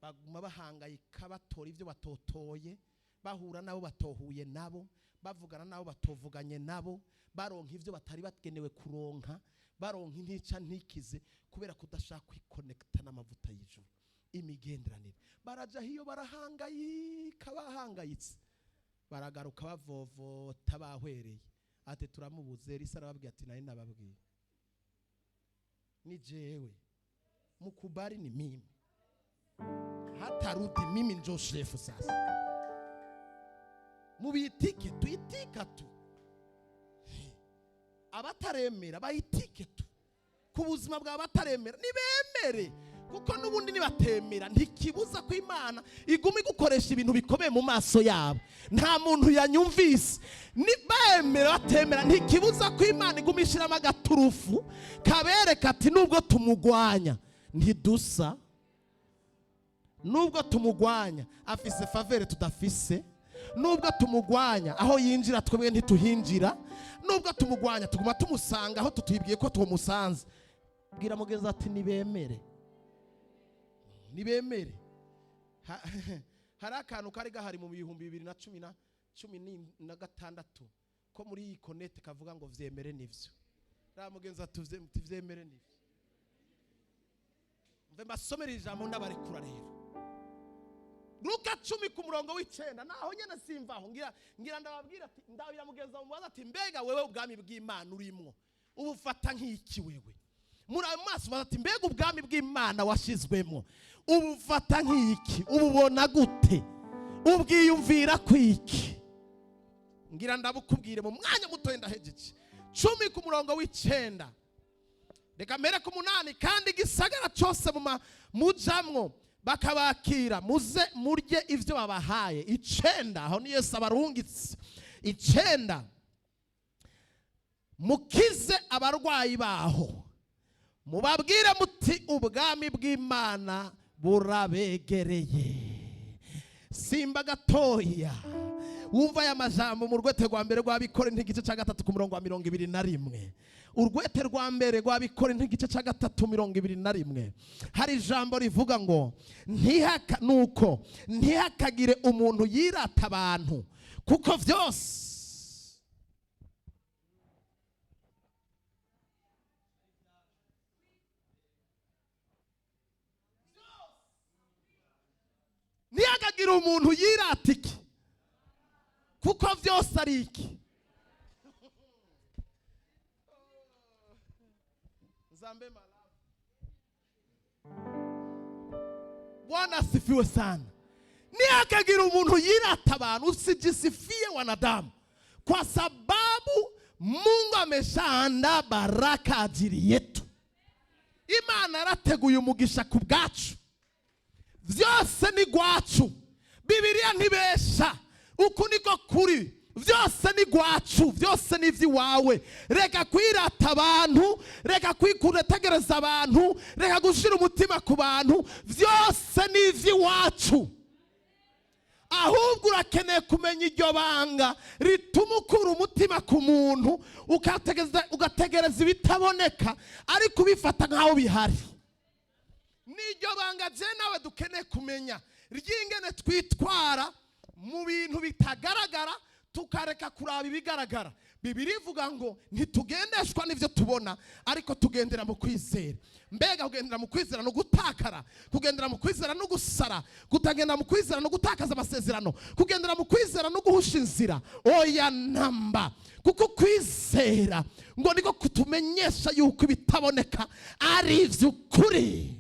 Baguma bahangayika, batora ibyo batotoye, bahura nabo batohuye nabo, bavugana nabo batovuganye nabo, baronka ibyo batari bagenewe kuronka, baronka intica ntikize, kubera kudashaka kwikonekita n'amavuta y'ijuru, imigenderanire. Baraja hiyo, barahangayika, bahangayitse, baragaruka bavovota, bahwereye, ati: "Turamubuze." Elisa arababwira ati: "Nari nababwiye, ni jewe mukubali, ni mimi, hatarudi mimi njo shefu. Sasa mubitike, tuitika tu. Abataremera bayitike tu ku buzima bwa bataremera, nibemere, kuko n'ubundi nibatemera ntikibuza ko Imana iguma igukoresha ibintu bikomeye mu maso yabo. Nta muntu yanyumvise. Bemera batemera, ntikibuza ko Imana iguma ishyiramo agaturufu kabereka ati: "Nubwo tumugwanya ntidusa, nubwo tumugwanya afise faveur tudafise, nubwo tumugwanya aho yinjira twebwe ntituhinjira, nubwo tumugwanya tuguma tumusanga aho tutibwiye ko tumusanze." Bwira mugenzi ati: "Nibemere, nibemere." Hari akantu kari gahari mu 2016 ko muri iyi konete kavuga ngo: "Vyemere nivyo." Ra mugenzi ati: "Vyemere nivyo." Mve mbasomere ijambo, ndabarekura rero. Luka 10 ku murongo w'9, naho nyene simvaho. Ngira ndababwira ati, ndabira mugenzi wawe, mubaza ati: "Mbega wewe, ubwami bw'Imana urimwo ubufata nk'iki?" Wewe muri ayo maso ubaza ati: "Mbega ubwami bw'Imana washizwemo ubufata nk'iki? Ububona gute? Ubwiyumvira kwiki?" Ngira ndabukubwire mu mwanya muto, ndahejeje. 10 ku murongo w'9, reka mbere ku 8: "Kandi igisagara cyose mujamwo bakabakira, muze murye ibyo babahaye." 9, aho ni Yesu abarungitse. 9: "Mukize abarwayi baho, mubabwire muti: 'Ubwami bw'Imana burabegereye.'" Simba gatoya. Wumva aya majambo mu rwete rwa mbere rw'Abikorinto, igice cya 3, ku murongo wa 21. Urwete rwa mbere rw'Abikorinto, igice cya 3, 21, hari ijambo rivuga ngo ntihaka nuko ntihakagire umuntu yirata abantu, kuko byose ntihakagire umuntu yirata iki, kuko byose ari iki. Nzambe malamu. Bwana asifiwe sana. Ntihakagire umuntu yirata abantu, usijisifie wanadamu, kwa sababu Mungu ameshaandaa baraka ajili yetu. Imana yarateguye umugisha ku bwacu. Byose ni gwacu. Bibiliya ntibesha, uku niko kuri. Byose ni gwacu, byose ni iby'iwawe. Reka kwirata abantu, reka kwikutegereza abantu, reka gushyira umutima ku bantu. Byose ni iby'iwacu. Ahubwo urakeneye kumenya iryo banga rituma ukura umutima ku muntu, ugategereza ibitaboneka ariko ubifata nk'aho bihari. N'iryo banga je nawe dukeneye kumenya, ry'ingene twitwara mu bintu bitagaragara, tukareka kuraba ibigaragara. Bibiliya ivuga ngo ntitugendeshwa n'ibyo tubona, ariko tugendera mu kwizera. Mbega kugendera mu kwizera no gutakara, kugendera mu kwizera no gusara, kutagendera mu kwizera no gutakaza amasezerano, kugendera mu kwizera no guhusha inzira? Oya namba, kuko kwizera ngo niko kutumenyesha yuko ibitaboneka ari iby'ukuri.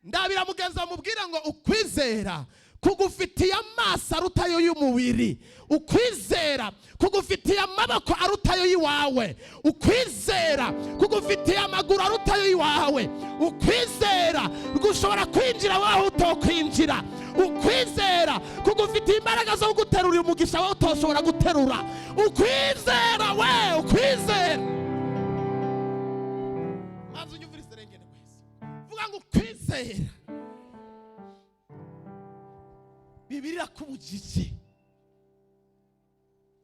Ndabira mugenzi bamubwira ngo ukwizera kugufitiye amaso arutayo y'umubiri, ukwizera kugufitiye amaboko arutayo y'iwawe, ukwizera kugufitiye amaguru arutayo y'iwawe, ukwizera gushobora kwinjira waho utokwinjira, ukwizera kugufitiye imbaraga zo guterura umugisha wawe utoshobora guterura. Ukwizera we, ukwizera. Maze unyumvirize rengene wese, vuga ngo ukwizera. Bibiliya irakubujije,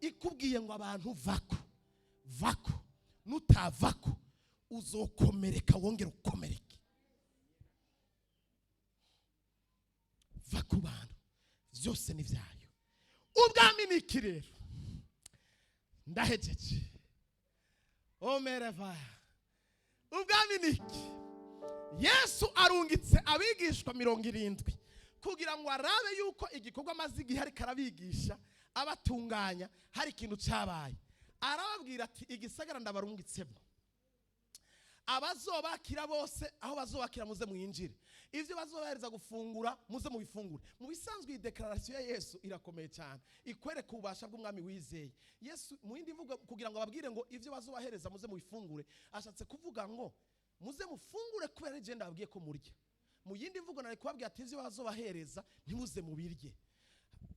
ikubwiye ngo abantu vako vako, nutavako uzokomereka, wongere ukomereke. Va ku bantu, byose ni byayo. Ubwami ni iki rero? Ndahejeje. Omerevaya, ubwami ni iki? Yesu arungitse abigishwa 70 kugira ngo arabe yuko igikorwa amaze igihe ariko arabigisha, abatunganya, hari ikintu cyabaye. Arababwira ati: "Igisagara ndabarungitsemo, abazobakira bose, aho bazobakira muze mwinjire, ibyo bazobahereza gufungura muze mubifungure." Mu bisanzwe iyi déclaration ya Yesu irakomeye cyane, ikwereka ububasha bw'umwami wizeye Yesu. Mu yindi mvugo, kugira ngo ababwire ngo ibyo bazobahereza muze mubifungure, ashatse kuvuga ngo muze mufungure kubera ari jenda babwiye ko murya. Mu yindi mvugo nari kubabwira ati ibyo bazobahereza ntimuze mubirye.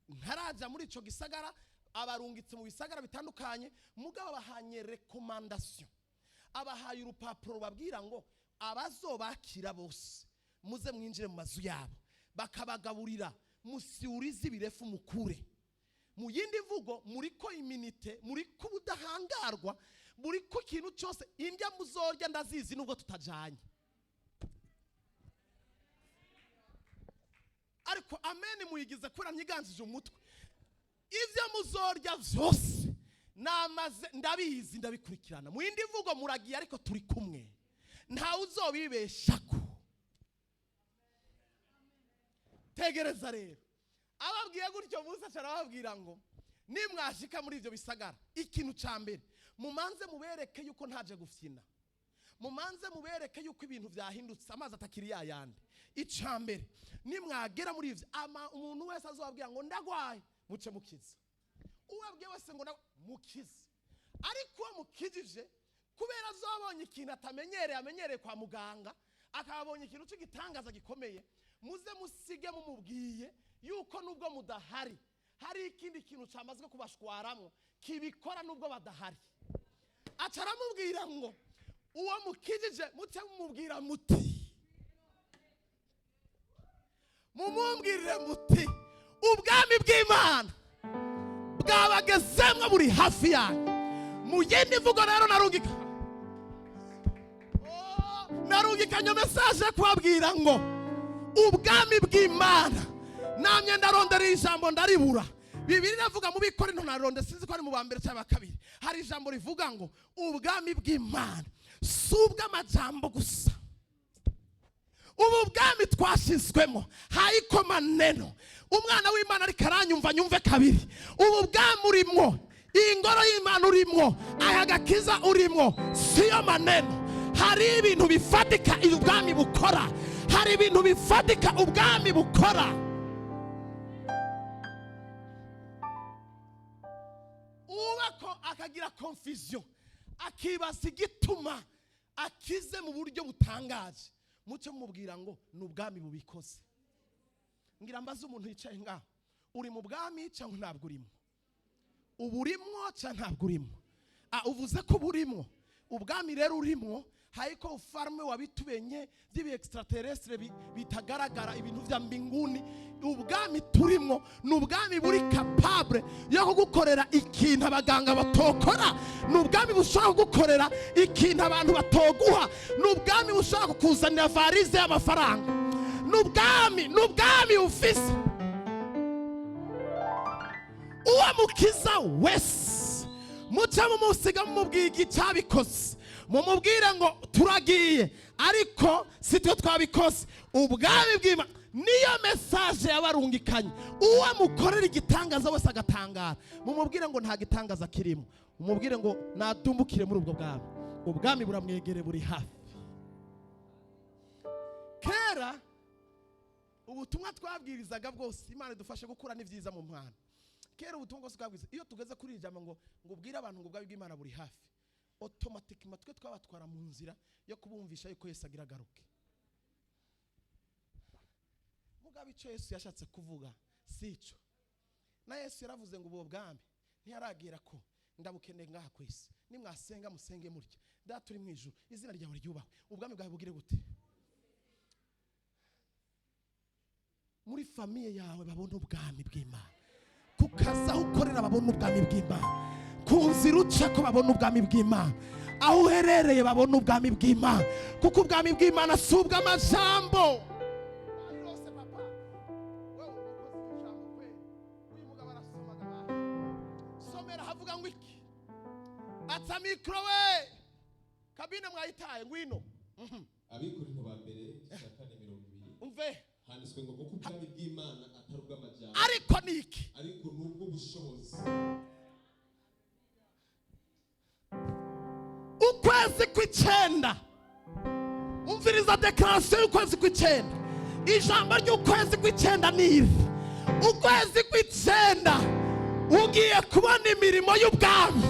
Ntaraja muri ico gisagara, abarungitse mu bisagara bitandukanye, mugabo abahanye recommandation, abahaye urupapuro rubabwira ngo abazobakira bose muze mwinjire mu mazu yabo, bakabagaburira, musiurize ibirefu mukure. Mu yindi mvugo, muriko immunité, muriko ubudahangarwa, muriko ikintu cyose. Indya muzorya ndazizi nubwo tutajanye. Ariko amen muyigize kubera myiganjije umutwe. Ibyo muzorya byose namaze ndabizi, ndabikurikirana. Mu yindi mvugo, muragiye ariko turi kumwe, ntawe uzobibeshako. Tegereza rero, ababwiye gutyo, Musa arababwira ngo nimwashika muri ibyo bisagara, ikintu cya mbere mumanze mubereke yuko ntaje gufyina, mumanze mubereke yuko ibintu byahindutse, amazi atakiri yayandi. Icya mbere, nimwagera muri ibyo, umuntu wese azobabwira ngo ndagwaye, muce mukize. Uwabwiye wese ngo mukize. Ariko uwo mukijije, kubera azabonye ikintu atamenyereye, amenyereye kwa muganga, akabonye ikintu cy'igitangaza gikomeye, muze musige mumubwiye yuko nubwo mudahari hari ikindi kintu cyamaze kubashwaramo kibikora nubwo badahari. Aca aramubwira ngo uwo mukijije muce mumubwira muti, mumumbwirire muti ubwami bw'Imana Bwabagezemwo, buri hafi yanyu. Mu yindi mvugo rero, narungika narungikanye message yo kubabwira ngo ubwami bw'Imana, namye ndarondera ijambo ndaribura. Bibiri iravuga mu Bikorinto, naronde, sinzi ko ari mu ba mbere cyangwa kabiri, hari ijambo rivuga ngo ubwami bw'Imana si ubw'amajambo gusa. Ubu bwami twashyizwemo haiko maneno. Umwana w'Imana ariko aranyumva, nyumve kabiri. Ubu bwami urimwo, iyi ngoro y'Imana urimwo, aya gakiza urimwo, siyo maneno. Hari ibintu bifatika ubwami bukora, hari ibintu bifatika ubwami bukora. Ubako akagira confusion, akibaza igituma akize mu buryo butangaje, mucyo mubwira ngo ni ubwami bubikoze. Ngira mbaze umuntu yicaye ngaho: uri mu bwami cyangwa ntabwo urimo? Uba urimwo cyangwa ntabwo urimo? Ah, uvuze ko uburimwo ubwami rero, urimwo. Haiko ufalme wa vitu benye by'ibi extraterrestre bitagaragara, ibintu vya mbinguni. Ubwami turimwo ni ubwami buri capable yo kugukorera ikintu abaganga batokora, ni ubwami bushobora kugukorera ikintu abantu batoguha, ni ubwami bushobora kukuzanira valise y'amafaranga, ni ubwami bufise uwo mukiza wese. Muce mumusiga, mumubwiye icyabikoze, mumubwire ngo turagiye, ariko si twe twabikoze, ubwami bw'Imana. Niyo message yabarungikanye. Uwo mukorera igitangaza wese agatangara, mumubwire ngo nta gitangaza kirimo. Mumubwire ngo nadumbukire muri ubwo bwami, ubwami buramwegere, buri hafi. Kera ubutumwa twabwirizaga bwose, Imana idufashe gukura n'ibyiza mu mwana, kera ubutumwa bwose twabwiriza, iyo tugeze kuri iri jambo ngo ubwire abantu ngo ubwami bw'Imana buri hafi, automatiquement twe twabatwara mu nzira yo kubumvisha yuko Yesu agira agaruke. Mugabo icyo Yesu yashatse kuvuga si ico. Na Yesu yaravuze ngo ubwo bwami ntiyaragira ko ndabukeneye ngaha ku isi. Nimwasenga, musenge murya: "Data uri mu ijuru, izina ryawe ryubahwe, ubwami bwawe bugire gute?" Muri famille yawe babona ubwami bw'Imana, ku kazi aho ukorera babona ubwami bw'Imana, ku nzira uca ko babona ubwami bw'Imana, aho uherereye babona ubwami bw'Imana, kuko ubwami bw'Imana si ubw'amajambo. Rwose papa, wewe uri umukozi w'ijambo kweli. Uyu mugabo arasomaga abantu. Somera, havuga ngo iki? Atsa micro we, cabine mwayitaye, ngwino. Abikorinto ba mbere, igice cya 4, 20. Umve. Handitswe ngo kuko ubwami bw'Imana atari ubw'amajambo, ariko ni iki? Ariko ni ubw'ubushobozi. Ukwezi kw'icenda, umviriza déclaration y'ukwezi kw'icenda. Ijambo ry'ukwezi kw'icenda ni iri: ukwezi kw'icenda ugiye kubona imirimo y'ubwami.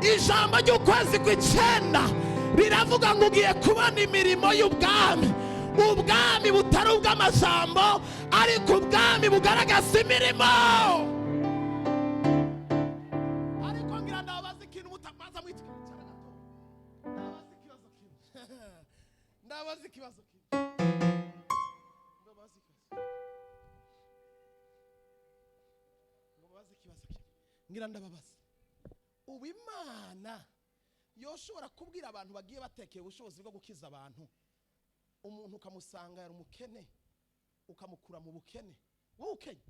Ijambo ry'ukwezi kw'icenda riravuga ngo ugiye kubona imirimo y'ubwami, ubwami butari ubw'amajambo, ariko ubwami bugaragaza imirimo. Ariko ngira ndabaza ikintu, mutamaza mwitwa cyane gato. Ndabaza ikibazo kimwe, ndabaza ikibazo kimwe, ndabaza ikibazo, ndabaza ikibazo kimwe. Ngira ndababaza: ubu Imana yoshobora kubwira abantu bagiye batekeye ubushobozi bwo gukiza abantu, umuntu ukamusanga yari umukene, ukamukura mu bukene, wowe ukenye?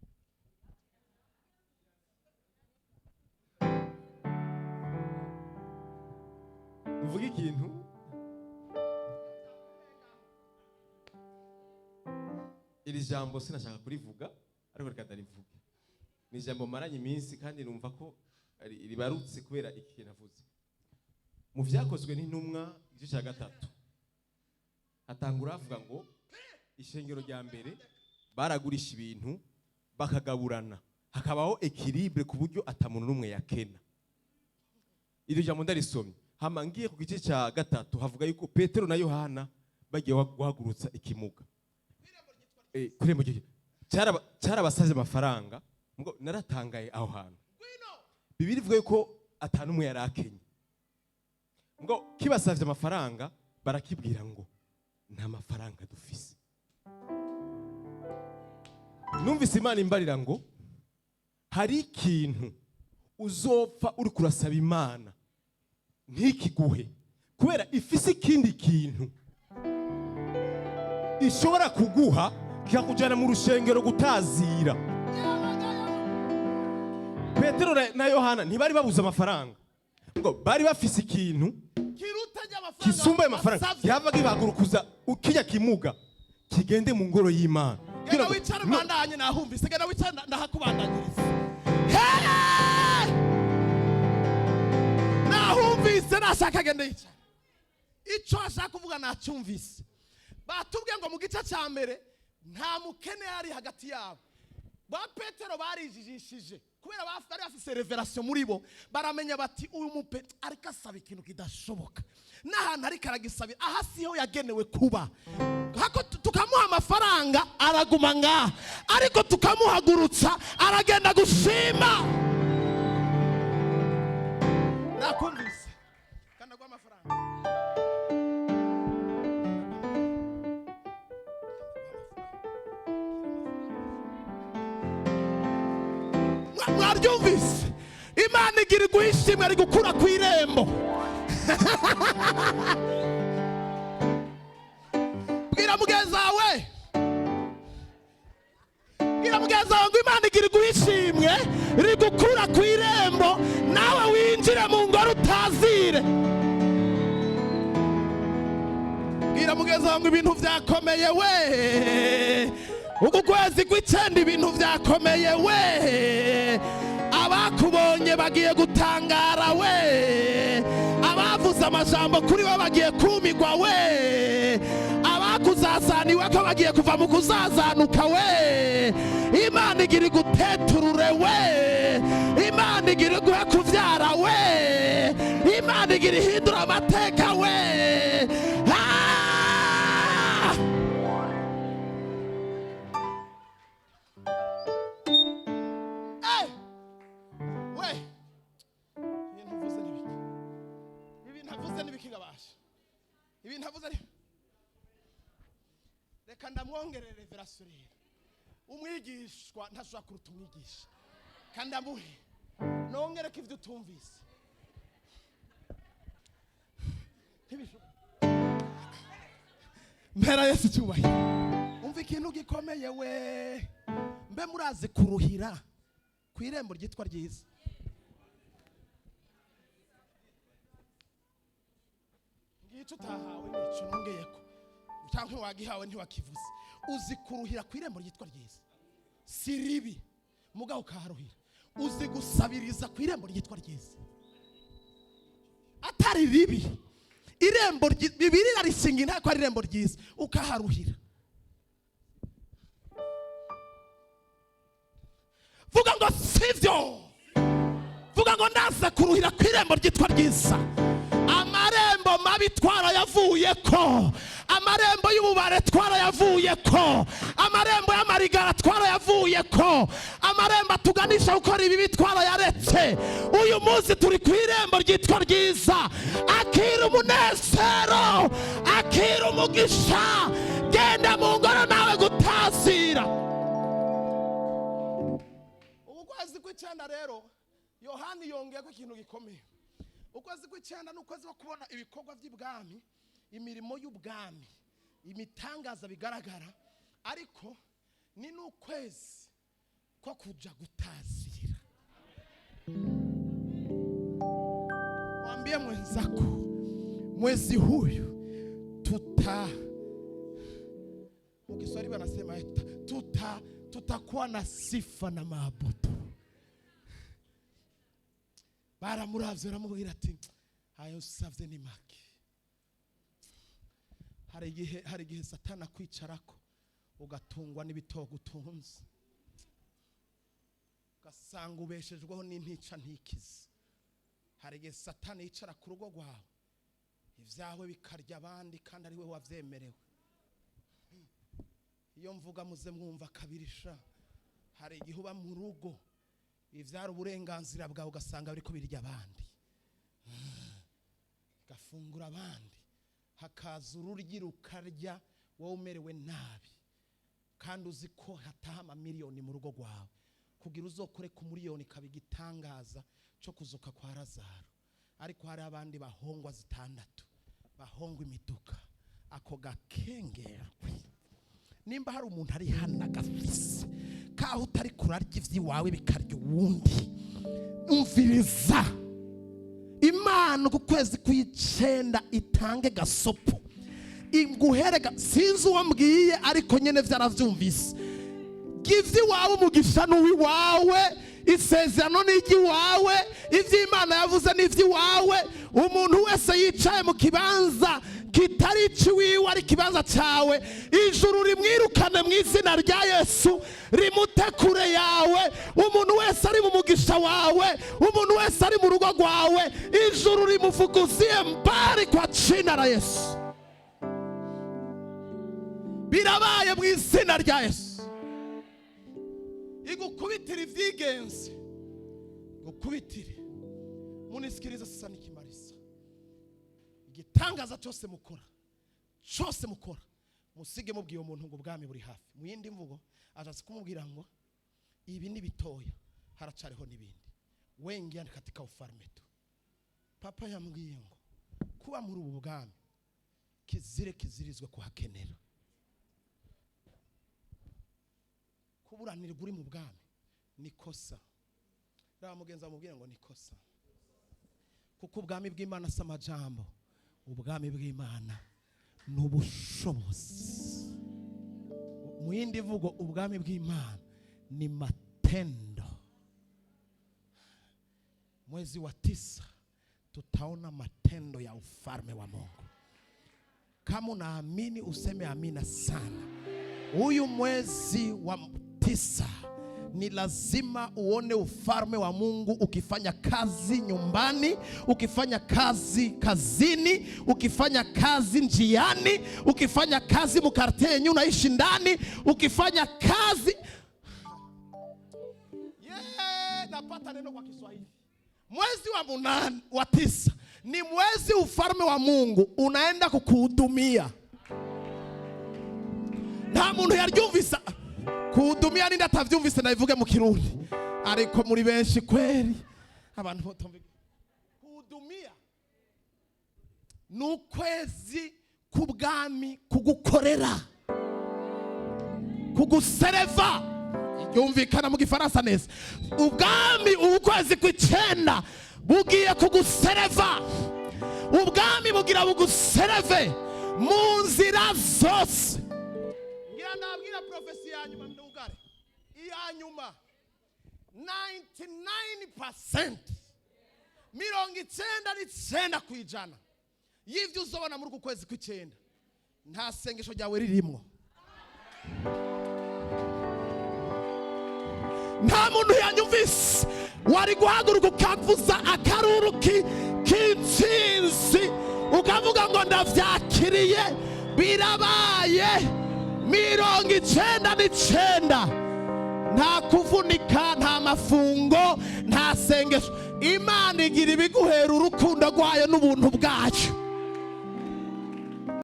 Mvuge ikintu. Iri jambo sinashaka kurivuga, ariko reka ndarivuge. Ni ijambo maranye iminsi kandi numva ko ribarutse kubera iki kintu avuze. Mu Vyakozwe n'Intumwa, igice cya 3, hatangura havuga ngo ishengero rya mbere baragurisha ibintu bakagaburana, hakabaho équilibre ku buryo atamuntu n'umwe yakena. Iryo jambo ndarisomye, hama ngiye ku gice cya 3, havuga yuko Petero na Yohana bagiye guhagurutsa ikimuga kuri irembo cyarabasavye amafaranga. Mugo naratangaye aho hantu. Bibiri ivuga yuko atanu umwe yari akenye, ngo kibasavye amafaranga, barakibwira ngo nta mafaranga dufise. Numvise Imana imbarira ngo hari ikintu Uzopfa uri kurasaba Imana ntikiguhe, kubera ifise ikindi kintu ishobora kuguha kikakujyana mu rushengero gutazira. Petero na Yohana ntibari babuze amafaranga, ngo bari bafise ikintu kiruta ry'amafaranga kisumba ayo mafaranga. Basavye. Yavaga ibahagurukuza ukijya kimuga kigende mu ngoro y'Imana. Genda Kugira ngo- wicare. No, Ubandanye, nahumvise. Genda wicare, ndahakubandanyiriza. Hey! Nahumvise, nashaka genda yicara. Icyo ashaka kuvuga nacyumvise. Batubwiye ngo mu gice cya mbere nta mukene yari hagati yabo. Ba Petero barijijishije kubera bari bafise révélation muri bo, baramenya bati uyu mupe ariko asaba ikintu kidashoboka, n'ahantu ariko aragisabira aha siho yagenewe kuba. Hako tukamuha amafaranga araguma ngaha, ariko tukamuhagurutsa aragenda gushima. Nakumvise kandi aguha amafaranga. Mwaryumvise, Imana igira iguha ishimwe ari gukura ku irembo. Bwira mugenzi wawe, bwira mugenzi wawe ngo Imana igira iguha ishimwe rigukura ku irembo, nawe winjire mu ngoro utazire. Bwira mugenzi wawe ngo ibintu byakomeye we, uku kwezi kw'icenda ibintu byakomeye we, abakubonye bagiye gutangara we, abavuze amajambo kuri we bagiye kumigwa we, abakuzazaniwe ko bagiye kuva mu kuzazanuka we. Imana igira iguteturure we, Imana igira iguhe kuvyara we, Imana igira ihindura amateka we. Ah! Eh! We, ibintu uvuze n'ibiki? Ibintu avuze n'ibiki? Gabasha, ibintu avuze ni reka ndamwongerere révélation rero. Umwigishwa ntashobora kuruta umwigisha, kandi amuhe nongere ko ibyo utumvise ntibishoboka. Mpera Yesu icyubahiro. Umva ikintu gikomeye we. Mbe murazi kuruhira ku irembo ryitwa ryiza? Ngicyo utahawe nicyo nongeyeko, cyangwa wagihawe ntiwakivuze. Uzi kuruhira ku irembo ryitwa ryiza? Si ribi, mugabo ukaharuhira. Uzi gusabiriza ku irembo ryitwa ryiza atari ribi? Irembo Bibiliya rishinga inteko ari irembo ryiza, ukaharuhira. Vuga ngo sivyo, vuga ngo ndaza kuruhira ku irembo ryitwa ryiza. Amarembo mabi twarayavuye ko, amarembo y'ububare twarayavuye ko, amarembo y'amarigara twarayavuye ko, amarembo atuganisha gukora ibibi twarayaretse. Uyu munsi turi ku irembo ryitwa ryiza. Akira umunezero, akira umugisha, genda mu ngoro nawe gutazira. Ubu kwezi kw'icyenda rero, Yohani yongeye ko ikintu gikomeye. Ukwezi kw'icyenda ni ukwezi ko kubona ibikorwa by'ibwami, imirimo y'ubwami, imitangaza bigaragara, ariko ni n'ukwezi ko kuja gutazira. Mwambie mwenzako, mwezi huyu tuta, mu Kiswahili wanasema tutakuwa na sifa na maabudu. Baramuravye, baramubwira ati ayo usavye ni make. Hari igihe Satana akwicarako ugatungwa n'ibitogo utunze, ugasanga ubeshejweho n'intica ntikize. Hari igihe Satani yicara ku rugo rwawe, ibyawe bikarya abandi kandi ari we wabyemerewe. Iyo mvuga muze mwumva kabirisha. Hari igihe uba mu rugo, ibyari uburenganzira bwawe ugasanga biriko birya abandi, gafungura abandi, hakaza ururyi rukarya wowe umerewe nabi, kandi uzi ko hataha amamiliyoni mu rugo rwawe. Kugira uzokore ku miliyoni kaba igitangaza cyo kuzuka kwa Lazaro. Ariko hari abandi bahongwa zitandatu, bahongwa imiduka. Ako gakengerwe, nimba hari umuntu ari hano agafise kaho utari kurarya ivy'iwawe bikarya uwundi, umviriza, Imana ku kwezi kw'icenda itange gasopo iguherega. Sinzi uwo mbwiye, ariko nyene vyaravyumvise. Ivy'iwawe, umugisha n'uw'iwawe, isezerano ni iry'iwawe, ivy'Imana yavuze ni ivy'iwawe. Umuntu wese yicaye mu kibanza kitari iciwiwe ari ikibanza cyawe, ijuru rimwirukane mu izina rya Yesu, rimute kure yawe. Umuntu wese ari mu mugisha wawe, umuntu wese ari mu rugo rwawe, ijuru rimufukuzie mbali kwa jina la Yesu. Birabaye mu izina rya Yesu. Igukubitire ivyigenzi, gukubitire. Munisikilize sasa nikimaliza. Igitangaza cyose mukora, cyose mukora, musige mubwiye umuntu ngo ubwami buri hafi. Mu yindi mvugo, ashatse kumubwira ngo ibi ni bitoya, haracariho n'ibindi. Wengia katika ufalme tu. Papa yambwiye ngo kuba muri ubu bwami kizire kizirizwe kuhakenera. Kuburanirwa uri mu bwami ni kosa. Raba mugenzi amubwira ngo ni kosa, kuko ubwami bw'Imana si amajambo, ubwami bw'Imana ni ubushobozi. Mu yindi mvugo, ubwami bw'Imana ni matendo. Mwezi wa 9 tutaona matendo ya ufalme wa Mungu. Kama unaamini useme amina sana. Huyu mwezi wa 9 ni lazima uone ufalme wa Mungu ukifanya kazi nyumbani, ukifanya kazi kazini, ukifanya kazi njiani, ukifanya kazi mkartie yenye unaishi ndani, ukifanya kazi. Yeah, napata neno kwa Kiswahili. Mwezi wa 8, wa 9 ni mwezi ufalme wa Mungu unaenda kukuhudumia. Nta muntu yaryumvisa kuhudumia, ninde atavyumvise ndabivuge mu Kirundi, ariko muri benshi kweri abantu batumva. Kuhudumia ni ukwezi k'ubwami kugukorera, kugusereva. Yumvikana mu Gifaransa neza. Ubwami ukwezi kw'icenda bugiye kugusereva. Ubwami bugira bugusereve mu nzira zose. Ngira nabwira prophétie ya nyuma, ndugare iya nyuma. 99%, 99% y'ivyo uzobona muri uku kwezi kw'icenda nta sengesho ryawe ririmwo. Nta muntu yanyumvise. Wari guhaguruka ukavuza akaruru k'intsinzi, ukavuga ngo ndavyakiriye, birabaye. 99, nta kuvunika, nta mafungo, nta sengesho. Imana igira ibiguhera urukundo rwayo n'ubuntu bwayo.